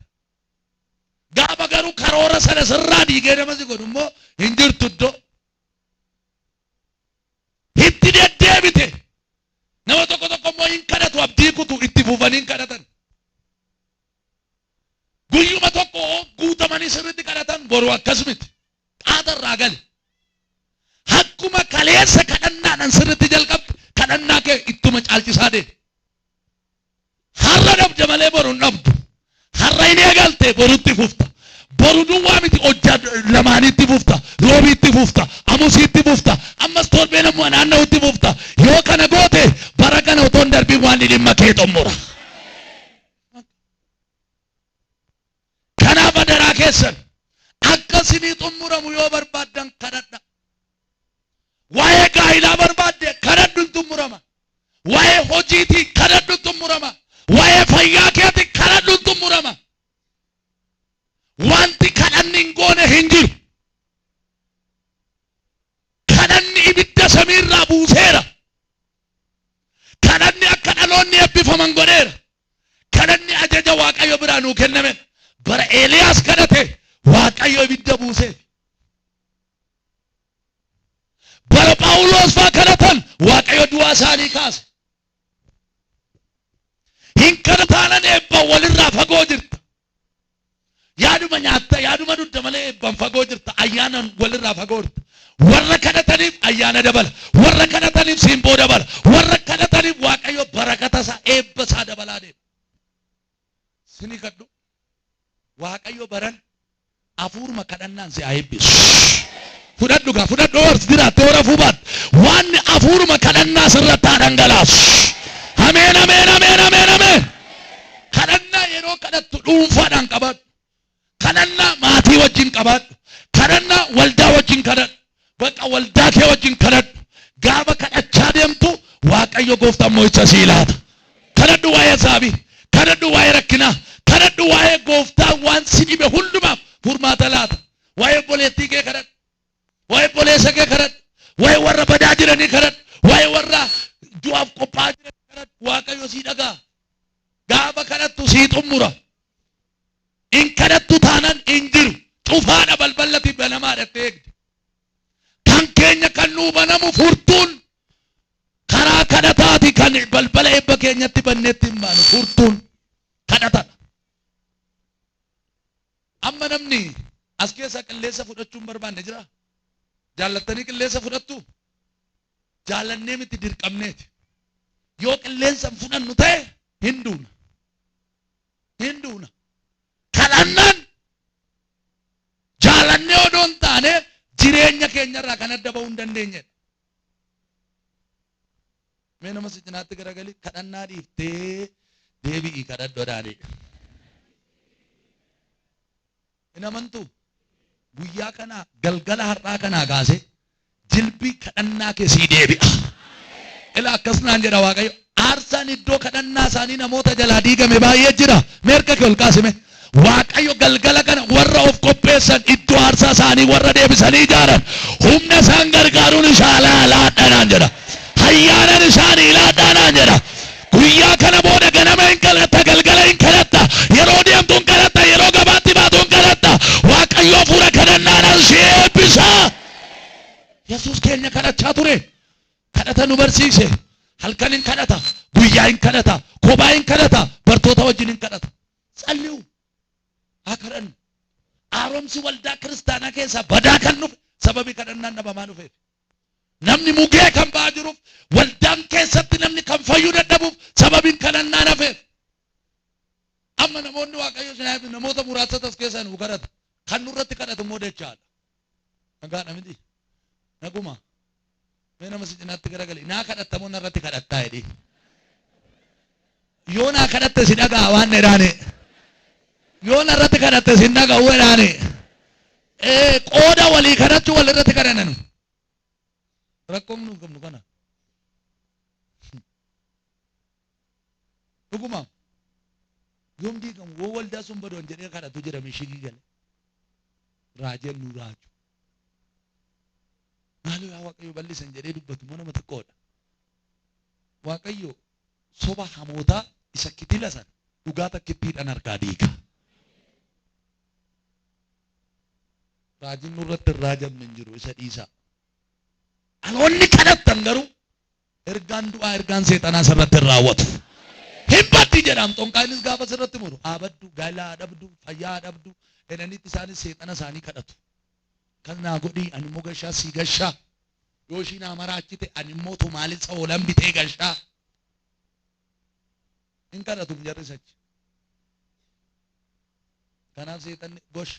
Gaafa garuu karoora sana sirraa diigee nama si godhu immoo hin jirtu iddoo. Itti deddeebite. Nama tokko tokko immoo hin kadhatu abdii kutu itti fufanii hin kadhatan. Guyyuma tokko guutamanii sirriitti kadhatan boru akkas miti. Xaata irraa gale. Akkuma kaleessa kadhannaadhaan sirriitti jalqabde kadhannaa kee ittuma caalchisaa deemi. Har'a dhabde malee boru hin dhabdu. Har'a hin eegalte borutti fufta. Boru duwwaa miti hojjaa lamaanitti fufta. Roobiitti fufta. Amusiitti fufta. Ammas torbeen ammoo naanna'utti fufta. Yoo kana goote bara kana otoo hin darbiin waan dhimma kee xumura. Kanaaf adaraa keessan akka isinii xumuramu yoo barbaaddan kadhadha. Waa'ee gaa'ilaa barbaadde kadhadhu hin xumurama. Waa'ee hojiitii kadhadhu hin xumurama. Waa'ee fayyaa keetii kadhadhu hin xumurama. Wanti kadhanni hin goone hin jiru. Kadhanni ibidda samiirraa buuseera. Kadhanni akka dhaloonni eebbifaman godheera. Kadhanni ajaja Waaqayyo biraa nuu kennamedha. Bara Eeliyaas kadhate Waaqayyo ibidda buuseef. Bara Phaawulos faa kadhatan Waaqayyo du'aa isaanii kaase. Hin kadhataanan eebban walirraa fagoo jirta. Yaaduma nyaatta, yaaduma dugda malee eebban fagoo jirta. Ayyaanan walirraa fagoo jirta. Warra kadhataniif ayyaana dabala. Warra kadhataniif simboo dabala. Warra kadhataniif Waaqayyo barakata isaa eebba isaa dabalaa deema. Sini kadhu. Waaqayyo baran afuuruma kadhannaan si haa eebbisu. Fudhadhu gaa fudhadhu hoors jiraatte hora fuubaat. Waan afuuruma kadhannaa sirratti haa dhangalaasu. Ameen ameen ameen ameen ameen. Kadhannaa yeroo kadhattu dhuunfaadhaan qabaadhu. Kadhannaa maatii wajjin qabaadhu. Kadhannaa waldaa wajjin kadhadhu. Bakka waldaa kee wajjin kadhadhu. Gaafa kadhachaa deemtu Waaqayyo gooftaan mo'icha sii laata. Kadhadhu waa'ee saabii. Kadhadhu waa'ee rakkinaa. Kadhadhu waa'ee gooftaa waan si dhibe hundumaaf furmaata laata. Waa'ee obboleettii kee kadhadhu. Waa'ee obboleessa kee kadhadhu. Waa'ee warra badaa jiranii kadhadhu. Waa'ee warra du'aaf qophaa'aa jiranii kadhadhu. Waaqayyo sii dhaga'a. Gaafa kadhattu sii xumura. In kadhattu taanan hin jiru. Cufaadha balballati banamaadha itti eegde. Kan keenya kan nuu banamu furtuun karaa kadhataati kan balbala eebba keenyatti banneetti hin baanu furtuun kadhatadha. Amma namni as keessaa qilleensa fudhachuu hin barbaanne jira? Jaallattanii qilleensa fudhattu? Jaallannee miti dirqamneeti. Yoo qilleensa hin fudhannu ta'e hin duuna. Hin duuna. Kadhannaan jaalannee odoo hin taane jireenya keenyarraa kan adda ba'uu hin dandeenyedha. Mee nama si cinaatti garagali kadhannaa dhiiftee deebi'ii kadhadhu jedhaanii. Hin amantuu? Guyyaa kanaa galgala har'aa kanaa kaasee jilbii kadhannaa kee sii deebi'a. Ila akkas naan jedha Waaqayyo. Aarsaan iddoo kadhannaa isaanii namoota jalaa diigame baay'ee jira. Mee harka kee ol kaasime. Waaqayyo galgala kana warra of qopheessan iddoo aarsaa isaanii warra deebisanii ijaaran humna isaan gargaaruun isaa laadhaa naan jedha. Hayyaanan isaanii laadhaa naan jedha. Guyyaa kana booda ganama hin kadhatta, galgala hin kadhatta, yeroo deemtu hin kadhatta, yeroo gabaatti baatu hin kadhatta. Waaqayyo hafuura kadhannaadhaan si eebbisa. Yesuus keenya kadhachaa ture. Kadhata nu barsiise. Halkan hin kadhata, guyyaa hin kadhata, kophaa hin kadhata, bartoota wajjin hin kadhata. Tsalliyu. Haa kadhannu. Haaromsi waldaa kiristaanaa keessaa badaa kan dhufe sababii kadhannaan dhabamaa dhufeef. Namni mugee kan ba'aa jiruuf waldaan keessatti namni kan fayyuu dadhabuuf sababiin kadhannaan hafeef. Amma namoonni Waaqayyo isin haa eebbisu namoota muraasatu as keessaa nu kadhata. Kan nurratti kadhatu immoo dachaadha. Nagaadha miti. Naguma. Mee nama si cinaatti garagali. Naa kadhatta moo narratti kadhattaa jedhee. Yoo naa kadhatte si dhaga'a waan jedhaani. Yoo narratti kadhatte si hin dhaga'u jedhaani. Qooda walii kadhachuu walirratti kadhananu. Rakkoon nu qabnu kana. Dhuguma yoom diigamu woo waldaa sun badoon jedhee kadhatu jira mishigii gale. Raajeen nu raaju. Maaloo yaa Waaqayyo bal'isan jedhee dubbatu immoo nama xiqqoodha. Waaqayyo soba hamootaa isa kitila sana dhugaa takkittiidhaan harkaa diiga. Raajiin nurratti hin raajamne hin jiru isa dhiisaa. Dhaloonni kadhattan garuu ergaan du'aa ergaan seexanaa sirratti hin raawwatu. Hin baddi jedhaam xonqaayinis gaafa sirratti muru haa baddu gaa'ela haa dhabdu fayyaa haa dhabdu jedhaniitti isaanis seexana isaanii kadhatu. Kan naa godhii ani immoo gashaa sii gashaa. Yoo ishii naa maraachite ani immoo tumaalin hoolan bitee gashaa. Hin kadhatu jarris achi. Kanaaf seexanni gosh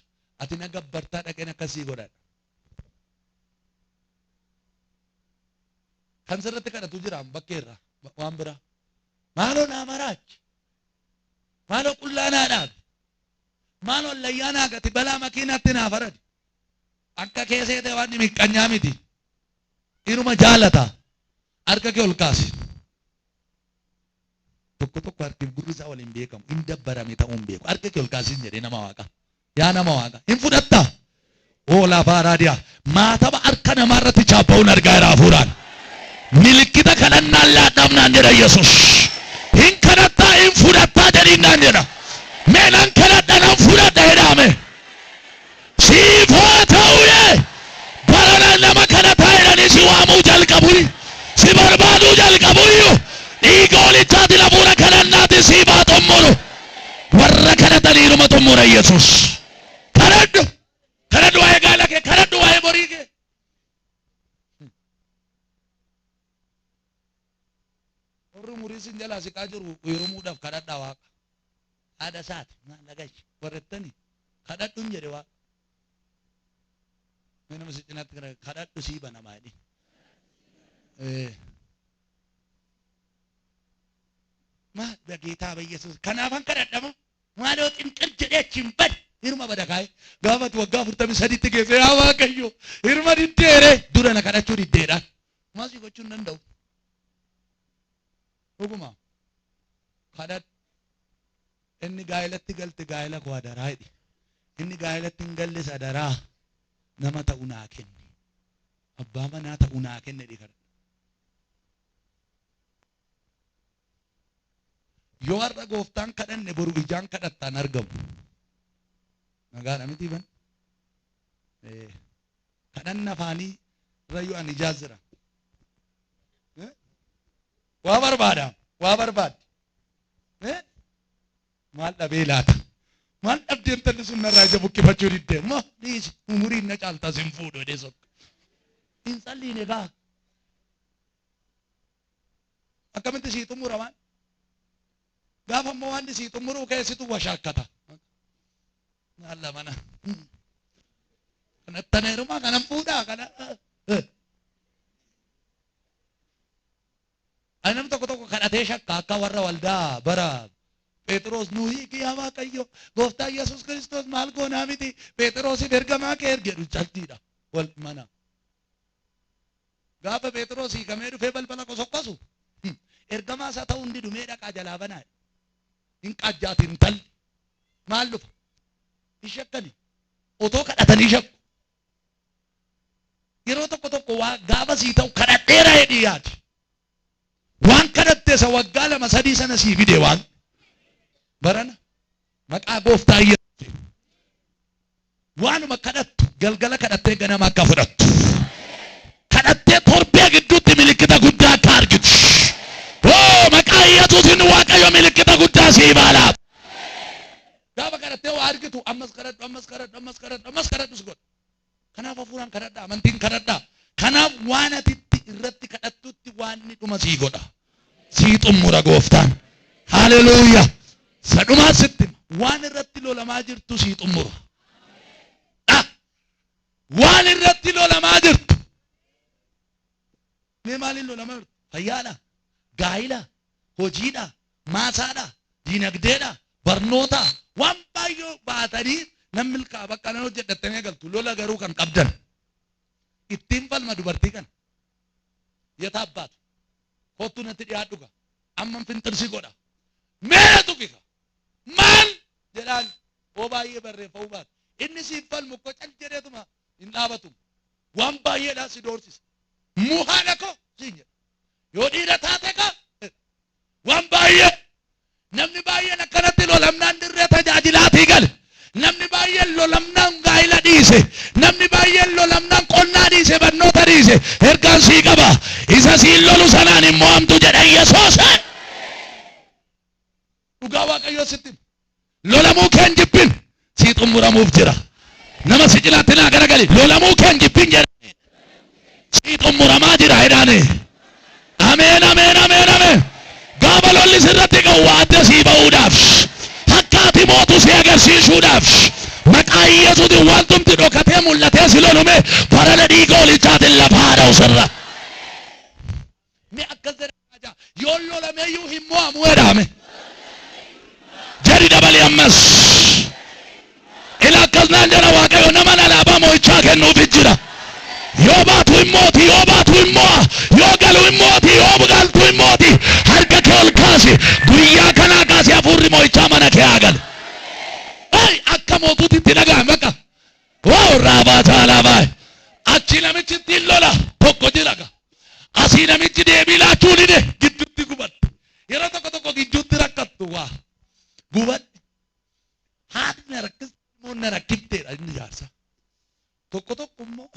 ati na gabbartaa dhaqeen akkasii godhadha. Kan sirratti kadhatu jira bakkeerra waan biraa. Maaloo naa maraachi. Maaloo qullaa naa dhaabi. Maaloo layyaa naa gati balaa makiinaatti naa faradi. Akka kee seete waan miqqanyaa miti. Inuma jaalata. Harka kee ol kaasi. Tokko tokko harkiif gurri isaa waliin beekamu. Hin dabbarame ta'uu hin beeku. Harka kee ol kaasiin jedhee nama waaqa. Yaa nama waaqa. Hin fudhattaa? Oo lafaa raadiyaa. Maataba harka namaa irratti chaappa'uun argaa jira hafuuraan. Milikkita kadhannaan laadhamnaan jedha Yesus. Hin kadhattaa hin fudhattaa jedhinnaan jedha. Mee nan kadhadha nan fudhadha jedhaame. Siif haa ta'u yee. Barana nama kadhataa jedhanii si waamuu jalqabu. Si barbaaduu jalqabu iyyuu. Dhiiga hoolichaatiin hafuura kadhannaatiin siif haa xummuru. Warra kadhataniiruma xummura Yesus. Kadhadhu. Kadhadhu waa'ee gaala kee. Kadhadhu waa'ee borii kee. Warri umurii sin jalaa siqaa jiru heerumuudhaaf kadhadhaa waaqa. Haadha isaati maal dhagahi warrettani kadhadhun jedhe waaqa. Mee nama si cinaatti kana kadhadhu sii banamaa jedhi. Maal በጌታ በኢየሱስ kanaafan kadhadhama maaloo xinqir jedhee achiin bade hirma bada kaa'e gaafa ati waggaa 43tti geesse yaa Waaqayyo hirma diddeere dura na kadhachuu diddeedhaan maal si gochuu hin danda'u dhuguma kadhadhu inni gaa'elatti galte gaa'ela koo adaraa jedhi inni gaa'elatti hin galles adaraa nama ta'u naa kenni abbaa manaa ta'u naa kenni jedhi kadhadhu. Yoo har'a gooftaan kadhanne boru ijaan kadhattaan argamu. Nagaadha miti ban? Kadhanna afaanii irrayyuu ani ijaa jira. Waa barbaada, waa barbaaddi. Maal dhabee laata? Maal dhabdee intalli sun narraa ija buqqifachuu diddee? Ma dhiisi umuriin na caaltaa sin fuudhu jedhee sokka. Hin tsalliine gaa. Akkamitti sii xumura waan? Gaafa immoo waan sii xumuruu keessittu washaakkata. Maal mana. Kanattan heerumaa kanan fuudhaa kana. Ani namni tokko tokko kadhatee shakka akka warra waldaa bara Phexros nu hiiki yaa Waaqayyo gooftaa Yesuus Kiristoos maal goonaa miti Phexrosiif ergamaa kee erge jedhu caltiidha wal mana. Gaafa Phexros hiikamee dhufee balbala qosokkosu ergamaa isaa ta'uu hin didu mee dhaqaa jalaa banaa. Hin qajjaati intalli. Maal dhufa? Hin shakkani. Otoo kadhatanii shakku. Yeroo tokko tokko waa gaafa sii ta'u kadhadheera jedhii yaadi. Waan kadhatte isa waggaa lama sadii sana sii fide waan. Barana maqaa gooftaa Yesuusiin waanuma kadhattu galgala kadhattee ganama akka fudhattu. Kadhattee torbee gidduutti milikkita guddaa akka argitu. Oo maqaa Yesuusiin Waaqayyo milikkita guddaa sii baala. Gaafa kadhattee waa argitu ammas kadhadhu ammas kadhadhu ammas kadhadhu ammas kadhadhu si godha. Kanaaf hafuuraan kadhadhaa amantiin kadhadhaa. Kanaaf waan ati itti irratti kadhattutti waan inni dhuma sii godha. Sii xummura gooftaan. Haleluuyaa. Isa dhumaa sitti hima. Waan irratti lolamaa jirtu sii xummura. Ah! Waan irratti lolamaa jirtu. Mee maaliin lolamaa jirtu? Fayyaadha? Gaa'ila? Hojiidha? Maasaadha? Diinagdeedha? Barnoota? Waan baay'ee baatanii nan milkaa'a bakka nan hojjedhattanii agaltu. Lola garuu kan qabdan. Ittiin falma dubartii kana. Yeta abbaatu. Kottu natti dhiyaadhu ka. Amman finxirsi godha. Mee tuqi ka. Maal jedhaan hoo baay'ee barreeffamuu baate. Inni siif falmu koo cal jedheetuma hin dhaabatu. Waan baay'eedhaan si doorsisa. Muu haadha koo siin jedha. Yoo dhiira taate ka waan baay'ee namni baay'een akkanatti lolamnaan dirree tajaajilaatii gale. Namni baay'een lolamnaan gaa'ila dhiise. Namni baay'een lolamnaan qonnaa dhiise barnoota dhiise. Ergaan sii qaba. Isa siin lolu sanaan hin mo'amtu jedha Yesuus. Dhugaa Waaqayyoo sitti hima. Lolamuu kee hin jibbin sii xumuramuuf jira. Nama si cinaatti naa garagali. Lolamuu kee hin jibbin jedhani. Sii xumuramaa jira jedhani. Ameen ameen ameen ameen. Gaafa lolli sirratti ka'u waa adda sii ba'uudhaaf akka ati mootu si agarsiisuudhaaf maqaa Yesuutiin wantumti dhokatee mul'atee si lolume barana dhiiga holichaatiin lafa haa dha'u sirra. Mee akkas jedha yoo lolameeyyuu hin mo'amu jedhame. Jedhi dabali ammas. Ila akkas naan jedha Waaqayyo nama alaabaa mo'ichaa kennuufi jira. Yoo baatu hin mooti, yoo baatu hin mo'a, yoo galu hin mooti, yoo galtu hin mooti. Harka kee ol kaasi. Guyyaa kanaa kaasi hafuurri mo'ichaa mana kee haa galu. Ay, akka mootuutti itti dhaga'ame bakka. Wow raabaa taalaa baay'ee. Achi namichi ittiin lola tokko jira ga. Asii namichi deebii laachuu dide gidduutti gubatte. Yeroo tokko tokko gidduutti rakkattu waa. Gubadhe. Haati na rakkiste immoo na rakkifteedha inni jaarsa. Tokko tokko immoo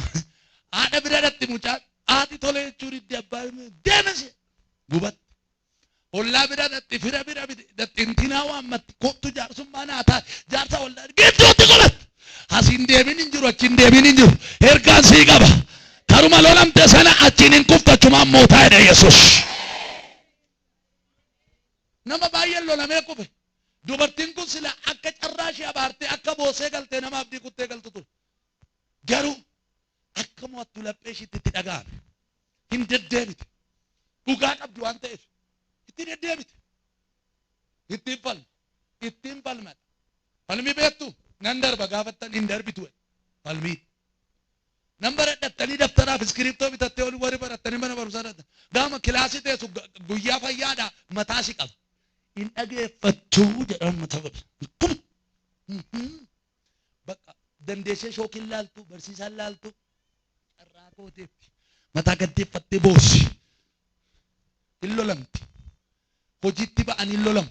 haadha bira dhatti mucaan haati tole jechuu didde abbaa deemasi gubatte. Ollaa bira dhatti fira bira dhatti intinaa waammatti kottu jaarsummaa naa taate jaarsa ollaa gidduutti gubatte. Asiin deebiin hin jiru achiin deebiin hin jiru ergaan sii qaba. Karuma lolamte sana achiin hin kuftu achumaan mootaa jedha Yesuus. Nama baay'een lolamee kufe. Dubartiin kun sila akka carraa ishee abaartee akka boosee galtee nama abdii kuttee galtu ture. Garuu akka mo'attu laphee ishiitti itti dhaga'ame. Hin deddeebite. Dhugaa qabdi waan ta'eef itti deddeebite. Ittiin falma. Ittiin falmadha. Falmii beektu nan darba gaafattan hin darbitu. Falmii. Nan baradhattanii daftaraaf iskiriiptoo bitattee olii warri barattanii mana barumsaa dhaqxan. Gaafa kilaasii teessu guyyaa fayyaadhaa mataa si qaba. Hin dhageeffattuu jedhan mataa qaba. Bakka dandeessee shookiin laaltu barsiisaan laaltu carraa kooteetti mataa gaddeeffattee boossi. Hin lolamti. Hojiitti ba'anii lolamu.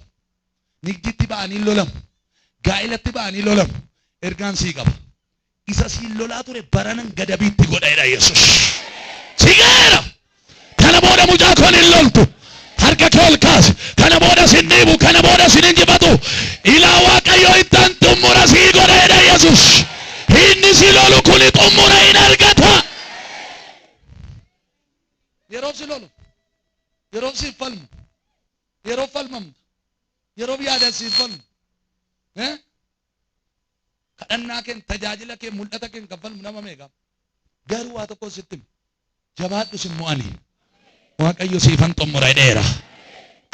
Nigdiitti ba'anii lolamu. Gaa'ilatti ba'anii lolamu. Ergaan sii qaba. Isa siin lolaa ture baranan gadabiitti godha jedha Yesuus. Si ga'eera. Kana booda mucaa koon hin loltu. Harka kee ol kaasi. Kana booda sin dhiibu. Kana booda sin injifatu. Ilaa Waaqayyo ittan xummura sii godha jedha Yesuus. Inni si lolu kuni xummura hin argata. Yeroo si lolu, yeroo siif falmu, yeroo falmamta, yeroo yaadan siif falmu. Kadhannaa keen, tajaajila keen, mul'ata keen kan falmu nama meeqa? Garuu waa tokko sitti hima. Jabaadhu sin mo'ani. Waaqayyo siifan xummura jedheera.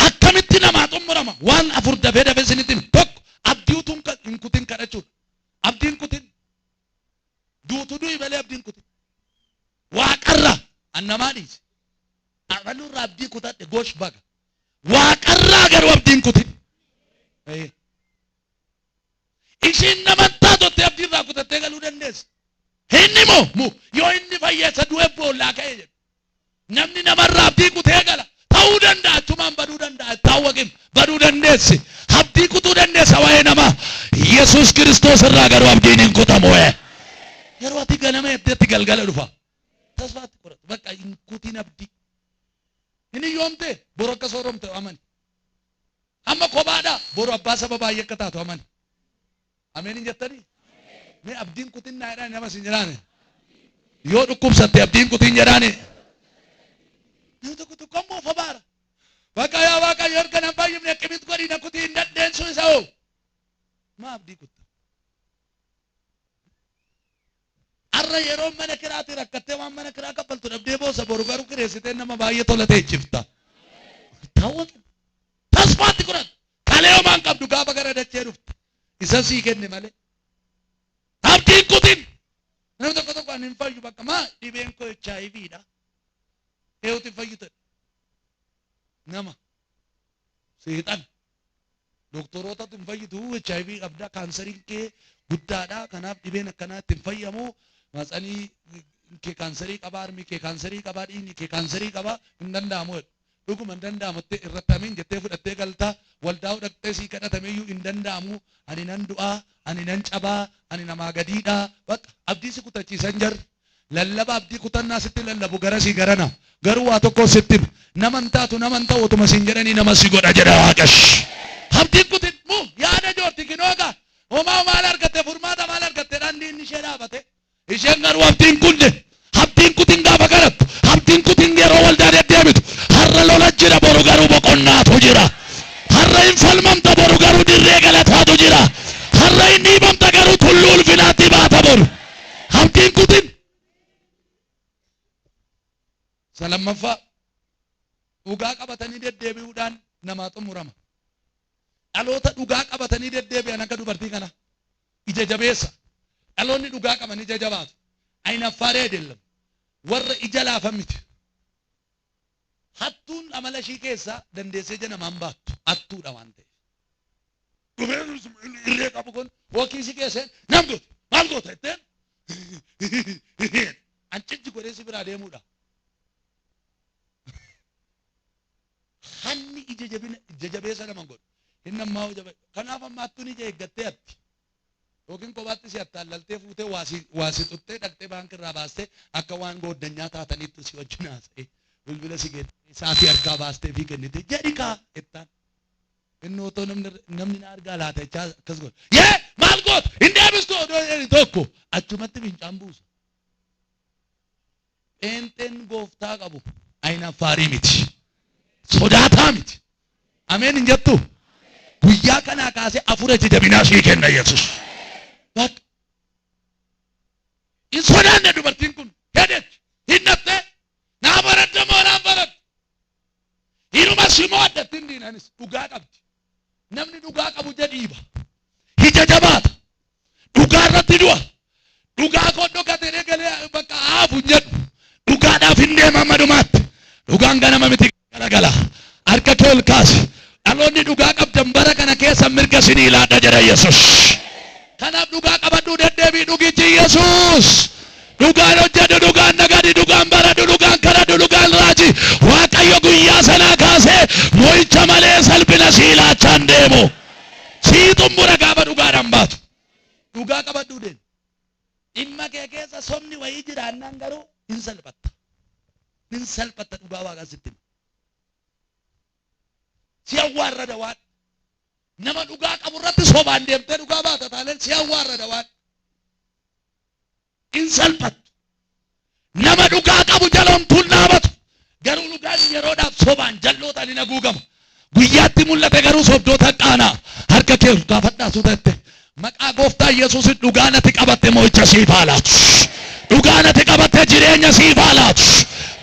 Akkamitti namaa xummurama? Waan afur dafee dafee isinitti hima. Tokko abdii utuu hin kutin kadhachuudha. Abdii hin kutin. Duutu du'i malee abdii hin kutin. Waaqarraa an namaa dhiise. Abalurraa abdii kutadhe gosh baga. Waaqarraa garuu abdii hin kutin. Ishiin nama taatotti abdii irraa kutattee galuu dandeessa. Inni moo mu yoo inni fayyeessa du'e boollaa ka'e jedhu. Namni namarraa abdii kutee gala. Ta'uu danda'a achumaan baduu danda'a. Taawwaqim baduu dandeessi. Abdii kutuu dandeessa waa'ee namaa. Yesuus Kiristoos irraa garuu abdiin hin kutamu. Yeroo ati ganama jetteetti galgala dhufa. Tasfaatti qoratu. Bakka hin kutin abdii. Inni yoomte boru akka sooromte amani. Amma kophaadha boru abbaa saba baay'ee akka taatu amani. Ameen hin jettanii? Mee abdiin kutinnaa jedhaan nama sin jedhaani. Yoo dhukkubsatte abdiin kutin jedhaani. Namni tokko tokko ammoo of abaara. Bakka yaa Waaqayyo erga nan fayyifne akkamitti godhi na kutii hin dandeessu isa hoo. Maa abdii kutta? Har'a yeroo mana kiraatii rakkattee waan mana kiraa kaffaltu dhabdee boosa boru garuu kireessitee nama baay'ee tola ta'e cifta. Taawwaqi. Tasfaatti kurat. Kalee homaan qabdu gaafa gara dachee dhufte. Isa sii kenne malee. Abdiin kutin. Namni tokko tokko ani hin fayyu bakka maa dhibeen koo HIV dha. Eewuti hin fayyu ta'e. Nama. Seexan. Doktorootatu hin fayyitu HIV qabda kaansariin kee guddaadha kanaaf dhibeen akkanaa itti hin fayyamu matsanii kee kaansarii qaba harmi kee kaansarii qaba dhiigni kee kaansarii qaba hin danda'amu jedhu. Dhuguma hin danda'amu jettee irratti amiin jettee fudhattee galta waldaa dhaqxee sii kadhatameyyuu hin danda'amu ani nan du'aa ani nan cabaa ani namaa gadiidha bakka abdii si kutachiisan jarri. Lallaba abdii kutannaa sitti lallabu garasii garana garuu waa tokko sitti hima nama hin taatu nama hin ta'u utuma siin jedhanii nama si godha jedha Waaqash. Abdiin kutin mu yaada joorti kinooga homaa maal argatte furmaata maal argatte dhandhi inni ishee dhaabate isheen garuu abdiin kunne abdiin kutin gaafa kadhattu abdiin kutin yeroo waldaa deddeebitu har'a lola jira boru garuu boqonnaatu jira har'a hin falmamta boru garuu dirree galataatu jira har'a hin dhiibamta garuu tulluu ulfinaatti baata boru. Abdiin kutin. Isa lammaffaa dhugaa qabatanii deddeebi'uudhaan namaa xumurama. Dhaloota dhugaa qabatanii deddeebi'an akka dubartii kana ija jabeessa. Dhaloonni dhugaa qaban ija jabaatu. Ayinaffaaree አይደለም warra ija laafan miti. Hattuun amala ishii keessaa dandeessee ija namaan baattu hattuudha waan ta'eef. Dhufee irree qabu kun hookii si keesseen nam goota maal goota jetteen ancinci godhee si biraa deemuudha. Hanni ija jabina ija jabeessa nama godhu. Inni ammaa hojii jabe kanaaf ammaattuun ija eeggattee atti. Yookiin kophaatti si attaallaltee fuutee waa si xuxxee dhaqxee baankii irraa baastee akka waan gooddanyaa taatanitti si wajjin haasa'ee bilbila si geessee sa'aatii harkaa baastee fi kennite jedhi kaa jettaan. Inni otoo namni na argaa laata jechaa akkas godha. Yee maal goota hin deebistu odoo jedhi tokko achumatti fincaan buusa. Pheenxeen gooftaa qabu ayinaffaarii miti. Sodaataa miti. Ameen hin jettu? Guyyaa kanaa kaasee afura ija jabinaa sii kenna Yesus. Bakka. Hin sodaanne dubartiin kun. Hedechi. Hin dhattee. Naa baradda moo naan baradda. Hiruma simoo addatti hin diinanis dhugaa qabdi. Namni dhugaa qabu jedhiiba. Ija jabaata. Dhugaa irratti du'a. Dhugaa koo dhokatee galee bakka haafu hin jedhu. Dhugaadhaaf hin deema amma dhumaatti. Dhugaan ganama miti galagala. Harka kee ol kaasi. Dhaloonni dhugaa qabdan bara kana keessa mirga sinii laadha jedha Yesus. Kanaaf dhugaa qabadhuu deddeebii dhugichi Yesus. Dhugaan hojjedhu, dhugaan nagadi, dhugaan baradhu, dhugaan kadhadhu, dhugaan raaji. Waaqayyo guyyaa sanaa kaasee mo'icha malee salphina sii laachaa hin deemu. Sii xumura gaafa dhugaadhaan baatu. Dhugaa qabadhuu deemi. Dhimma kee keessa sobni wayii jiraannaan garuu hin salphatta. Hin salphatta dhugaa waaqaa sitti hima. Si awwaarrada waan. Nama dhugaa qabu irratti sobaan deemtee dhugaa baata taaleen si awwaarrada waan. Hin salphattu. Nama dhugaa qabu jala homtuun dhaabatu. Garuu dhugaan yeroodhaaf sobaan jal'ootaan hin haguugama. Guyyaatti mul'ate garuu sobdoota qaanaa. Harka kee ol gaafadhaa suuta jette. Maqaa gooftaa Yesuusin dhugaa natti qabatte mo'icha siif haa laatu. Dhugaa natti qabatte jireenya siif haa laatu.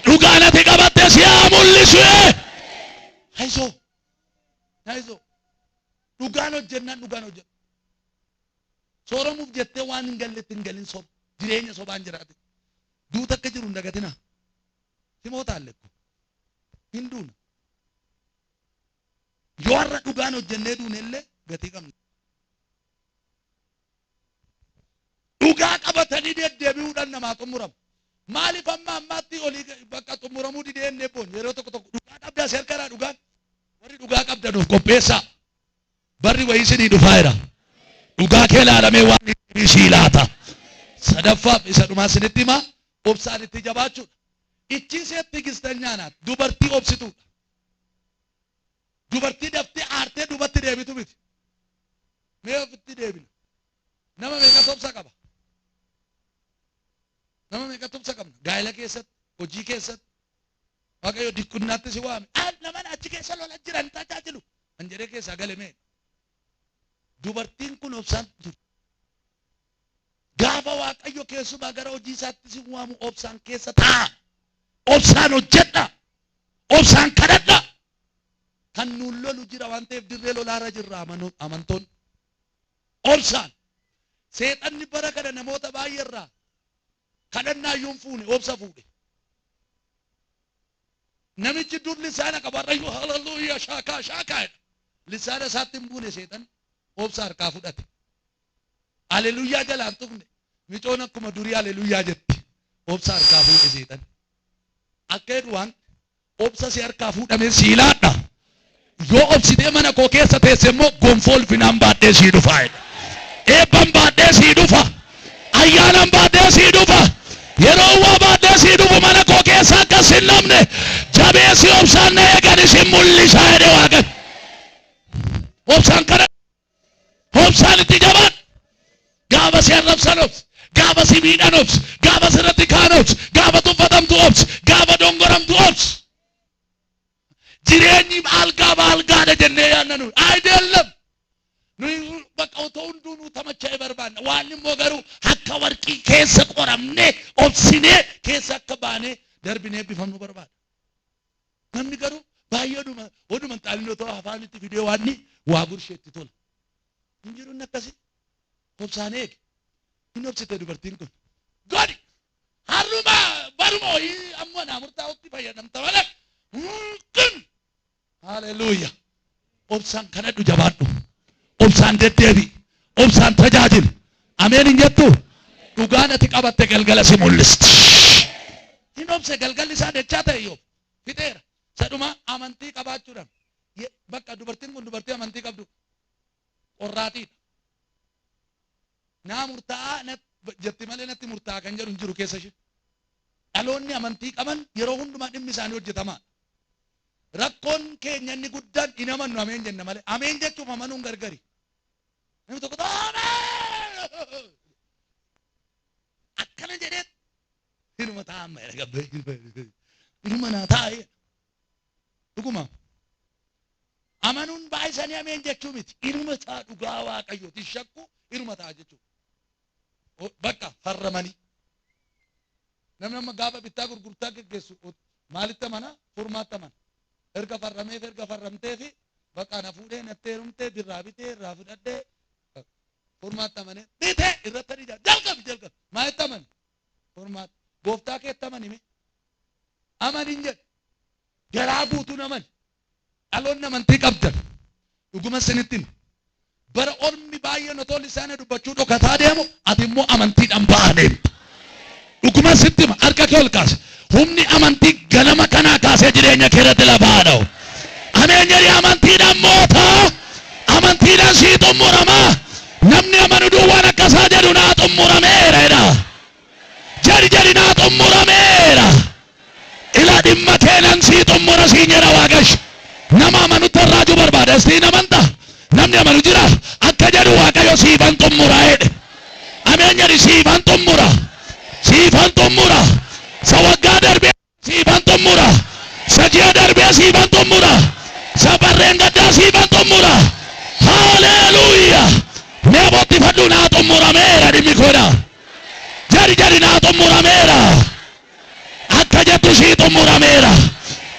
Dhugaa natti qabatte si haa mul'isu. Haisoo. Haisoo. Dhugaan hojjennaan dhugaan hojjedhu. Sooromuuf jettee waan hin galletti hin galin soba. Jireenya sobaan jiraate. Duuta akka jiru hin dagatinaa. Simoota allekko. Hin duuna. Yoo har'a dhugaan hojjennee duune illee gatii qabna. Dhugaa qabatanii deddeebi'uudhaan namaa xumurama. Maaliif amma ammaatti olii bakka xumuramuu didee inni boon yeroo tokko tokko dhugaa qabdaa si harkaraa dhugaan warri dhugaa qabdanuuf qopheessaa. Barri wayii isinii dhufaa jira. Dhugaa kee ilaalamee waan inni sii laata. Sadaffaaf isa dhumaa isinitti himaa obsaan itti jabaachuudha. Ichi ሴት ትዕግስተኛ ናት. Dubartii obsituudha. Dubartii daftee aartee duubatti deebitu miti. Mee ofitti deebina. Nama meeqatu obsa qaba? Nama meeqatu obsa qabna? Gaa'ela keessatti, hojii keessatti. Waaqayyo dikkunnaatti si waame. Nama achi keessa lola jiran tajaajilu. An jedhee keessaa gale mee. Dubartiin kun obsaan turte. Gaafa Waaqayyo keessumaa gara hojii isaatti si waamu obsaan keessa taa'a. Obsaan hojjedha. Obsaan kadhadha. Kan nuun lolu jira waan ta'eef dirree lolaarra jirra amantoonni. Obsaan. Seexanni bara kana namoota baay'eerraa kadhannaa iyyuu hin fuune obsa fuudhe. Namichi dur lisaana qabu har'ayyuu haleluuyaa shaakaa shaakaa jedha. Lisaana isaatti hin buune seexan obsa harkaa fudhate. Haleluuyaa jalaan tuqne. Micoon akkuma durii haleluuyaa jetti. Obsa harkaa fuudhe seexan. Akka jedhu waan obsa si harkaa fuudhamee sii laadha. Yoo obsitee mana koo keessa teesse immoo gonfoo ulfinaan baadhee sii dhufaa jedha. Eebban baadhee sii dhufa. Ayyaanan baadhee sii dhufa. Yeroo waa baadhee sii dhufu mana koo keessa akkas hin namne jabeessi obsaan na eegan isin mul'isaa jedhe Waaqayyo. Obsaan kana obsaan itti jabaadhu. Gaafa si arrabsan obsi. Gaafa si miidhan obsi. Gaafa sirratti kaan obsi. Gaafa tuffatamtu obsi. Gaafa dongoramtu obsi. Jireenyi algaa baalgaadha jennee yaadna nuyi. አይደለም. Nuyi bakka otoo hunduu nuu tamacha'ee barbaanna. Waan immoo garuu akka warqii keessa qoramnee obsinee keessa akka baanee darbinee eebbifamnu barbaada. Namni garuu baay'ee oduma oduma hin xaalin otoo afaanitti fidee waan waa gursheetti tola. Hin jiru inni akkasii. Obsaan eegi. Hin obsite dubartiin kun. Godhi. Har'uma baruma wayii amma naa murtaa'utti fayyadamta malee. Kun. Haleluuyaa. Obsaan kadhadhu jabaadhu. Obsaan deddeebi'i. Obsaan tajaajili. Ameen hin jettuu? Dhugaan ati qabatte galgala si mul'isti. Hin obse galgalli isaa dachaa ta'e Iyyoob. Fixeera. Isa dhuma amantii qabaachuudhaan. Bakka dubartiin kun dubartii amantii qabdu qorraatiidha. Naa murtaa'aa jetti malee natti murtaa'a kan jedhu hin jiru keessa ishee. Dhaloonni amantii qaban yeroo hundumaa dhimmi isaanii hojjetamaadha. Rakkoon keenya inni guddaan hin amannu ameen jenna malee. Ameen jechuuf amanuun gargari. Namni tokko ameen akkana jedhee inuma taa'amma jedha gabbee inuma naa taa'ee dhuguma. Amanuun baay'isanii ameen jechuu miti. Inuma ta'a dhugaa Waaqayyooti shakku inuma ta'a jechuudha. Bakka farramanii. Namni amma gaafa bittaa gurgurtaa geggeessu maalitti amana? Furmaatti amana. Erga farrameef erga farramteefi bakka na fuudhee natti heerumtee birraa bitee irraa fudhadhee furmaatti amanee bitee irratti adii jalqabi jalqabi. Maalitti amani? Furmaatti. Gooftaa keetti amani mee? Amani hin jedhu. Garaa guutuun amani. Dhaloonni amantii qabdan dhuguma isinitti hima. Bara ormi baay'een otoo lisaana dubbachuu dhokataa deemu ati immoo amantiidhaan ba'aa deemta. Dhuguma sitti hima harka kee ol kaase. Humni amantii ganama kanaa kaasee jireenya kee irratti lafaa dha'u. Ameen jedhi amantiidhaan mootaa. Amantiidhaan sii xumurama. Namni amanu duwwaan akkasaa jedhu naa xumurameera jedha. Jedhi jedhi naa xumurameera. Ila dhimma kee nan sii xummura siin jedha Waaqayyo. Nama amanutti raajuu barbaada. Istiin amanta. Namni amanu jira. Akka jedhu Waaqayyo siifan xummura jedhe. Ameen jedhi siifan xummura. Siifan xummura. Sa waggaa darbee siifan xummura. Sa ji'a darbee siifan xummura. Sa barreen gaddaa siifan xummura. Haleluuyaa. Mee bottifadhu naa xummurameera dhimmi koodha. Jedhi jedhi naa xummurameera. Akka jettu sii xumurameera.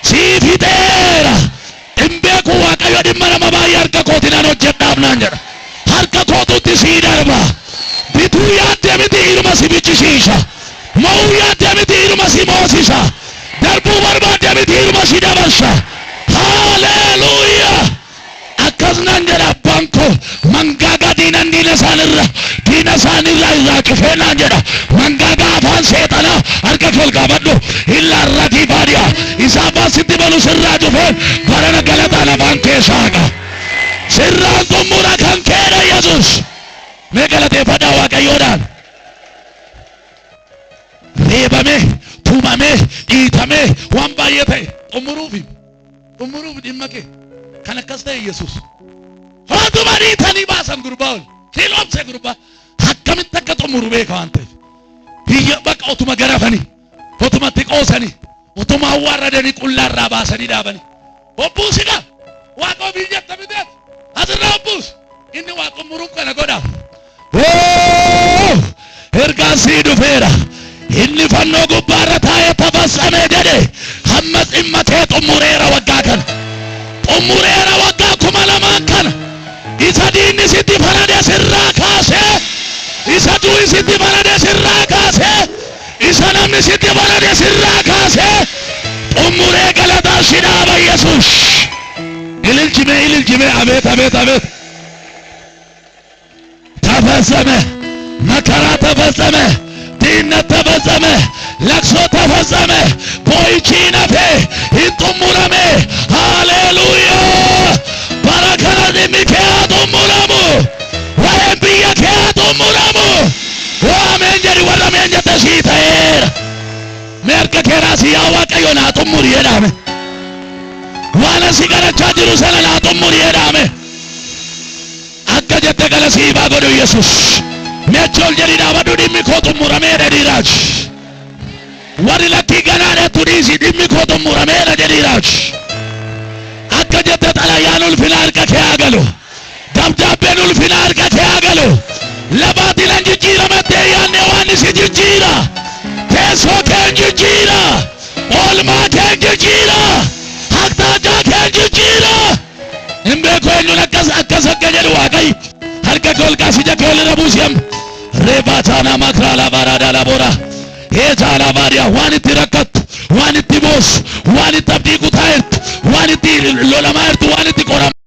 Sii fixeera. Hin beeku Waaqayyo dhimma nama baay'ee harka kootiin an hojjedhaaf naan jedha. Harka kootutti sii darba. Bituu yaaddee miti inuma si bichisiisa. Mo'uu yaaddee miti inuma si moosisa. Darbuu barbaaddee miti inuma si dabarsa. Haleluuyaa. Akkas naan jedha abbaan koo mangaagaa diinan diina isaanirra diina isaanirraa irraa cufee naan jedha. Mangaagaa afaan seexanaa harka kee ol kaafadhu. Illaa irratii baadiyaa isa afaan sitti balu sirraa cufeen barana galataan afaan kee saaqa. Sirraan xummura kan keedha Yesuus. Mee galateeffadhaa Waaqayyoodhaan. Reebamee, tumamee, dhiitamee waan baay'ee ta'e xumuruufi xumuruuf dhimma kee kan akkas ta'e Yesuus. Hootuma dhiitanii baasan gurbaa ol. Kiloomse gurbaa. Akkamitti akka xumuru beeka waan ta'eef. Biyya bakka otuma garafanii, otuma itti qoosanii, otuma awwaarradanii qullaarraa baasanii dhaabanii. Hobbuusidha. Waaqa ofii jetta miteet. Asirraa hobbuus. Inni waa xumuruuf kana godha. Oo! Ergaan sii dhufeera. Inni fannoo gubbaarra taa'ee tafassame jedhe hamma dhimma kee xumureera waggaa kana. Xumureera waggaa 2000 kana. Isa diinni sitti farade sirraa kaasee, isa du'i sitti farade sirraa kaasee, isa namni sitti farade sirraa kaasee xumuree galataa si dhaaba Yesuus. Ililchimee ililchimee abeet abeet abeet. ተፈጸመ። መከራ ተፈጸመ። ድህነት ተፈጸመ። ለቅሶ ተፈጸመ። Boo'ichi hafe hin xumurame. Haleluuyaa. Bara kana dhimmi kee haa xumuramu. Waa'een biyya kee haa xumuramu. Waa ameen jedhi warra ameen jette sii ta'eera. Mee harka kee raasii yaa Waaqayyo naa xumuri jedhame. Waan asi kadhachaa jiru sana naa xumuri jedhame. Akka jette gala siifaa godhu Yesus. Mee achi ol jedhi dhaabadhu dhimmi koo xumurameera jedhiiraaj. Warri lakkii ganaadheettu dhiisi dhimmi koo xumurameera jedhiiraaj. Akka jette xalayaan ulfina harka kee haa galu. Dabdaabbeen ulfina harka kee haa galu. Lafaatiin an jijjiiramattee yaadne waan si jijjiira. Teessoo kee jijjiira. Oolmaa kee jijjiira. Haqxaachaa kee jijjiira. Hin beeku eenyuun akkas akkas akka jedhu Waaqayyo. Harka kee ol kaasi ija kee ol irra buusi amma. Reebaataa makraalaa baaraadhaa laboora. Heetaalaa baariyaa waan itti rakkattu, waan itti boossu, waan itti abdii kutaa jirtu, waan itti lolamaa jirtu, waan itti qoramaa.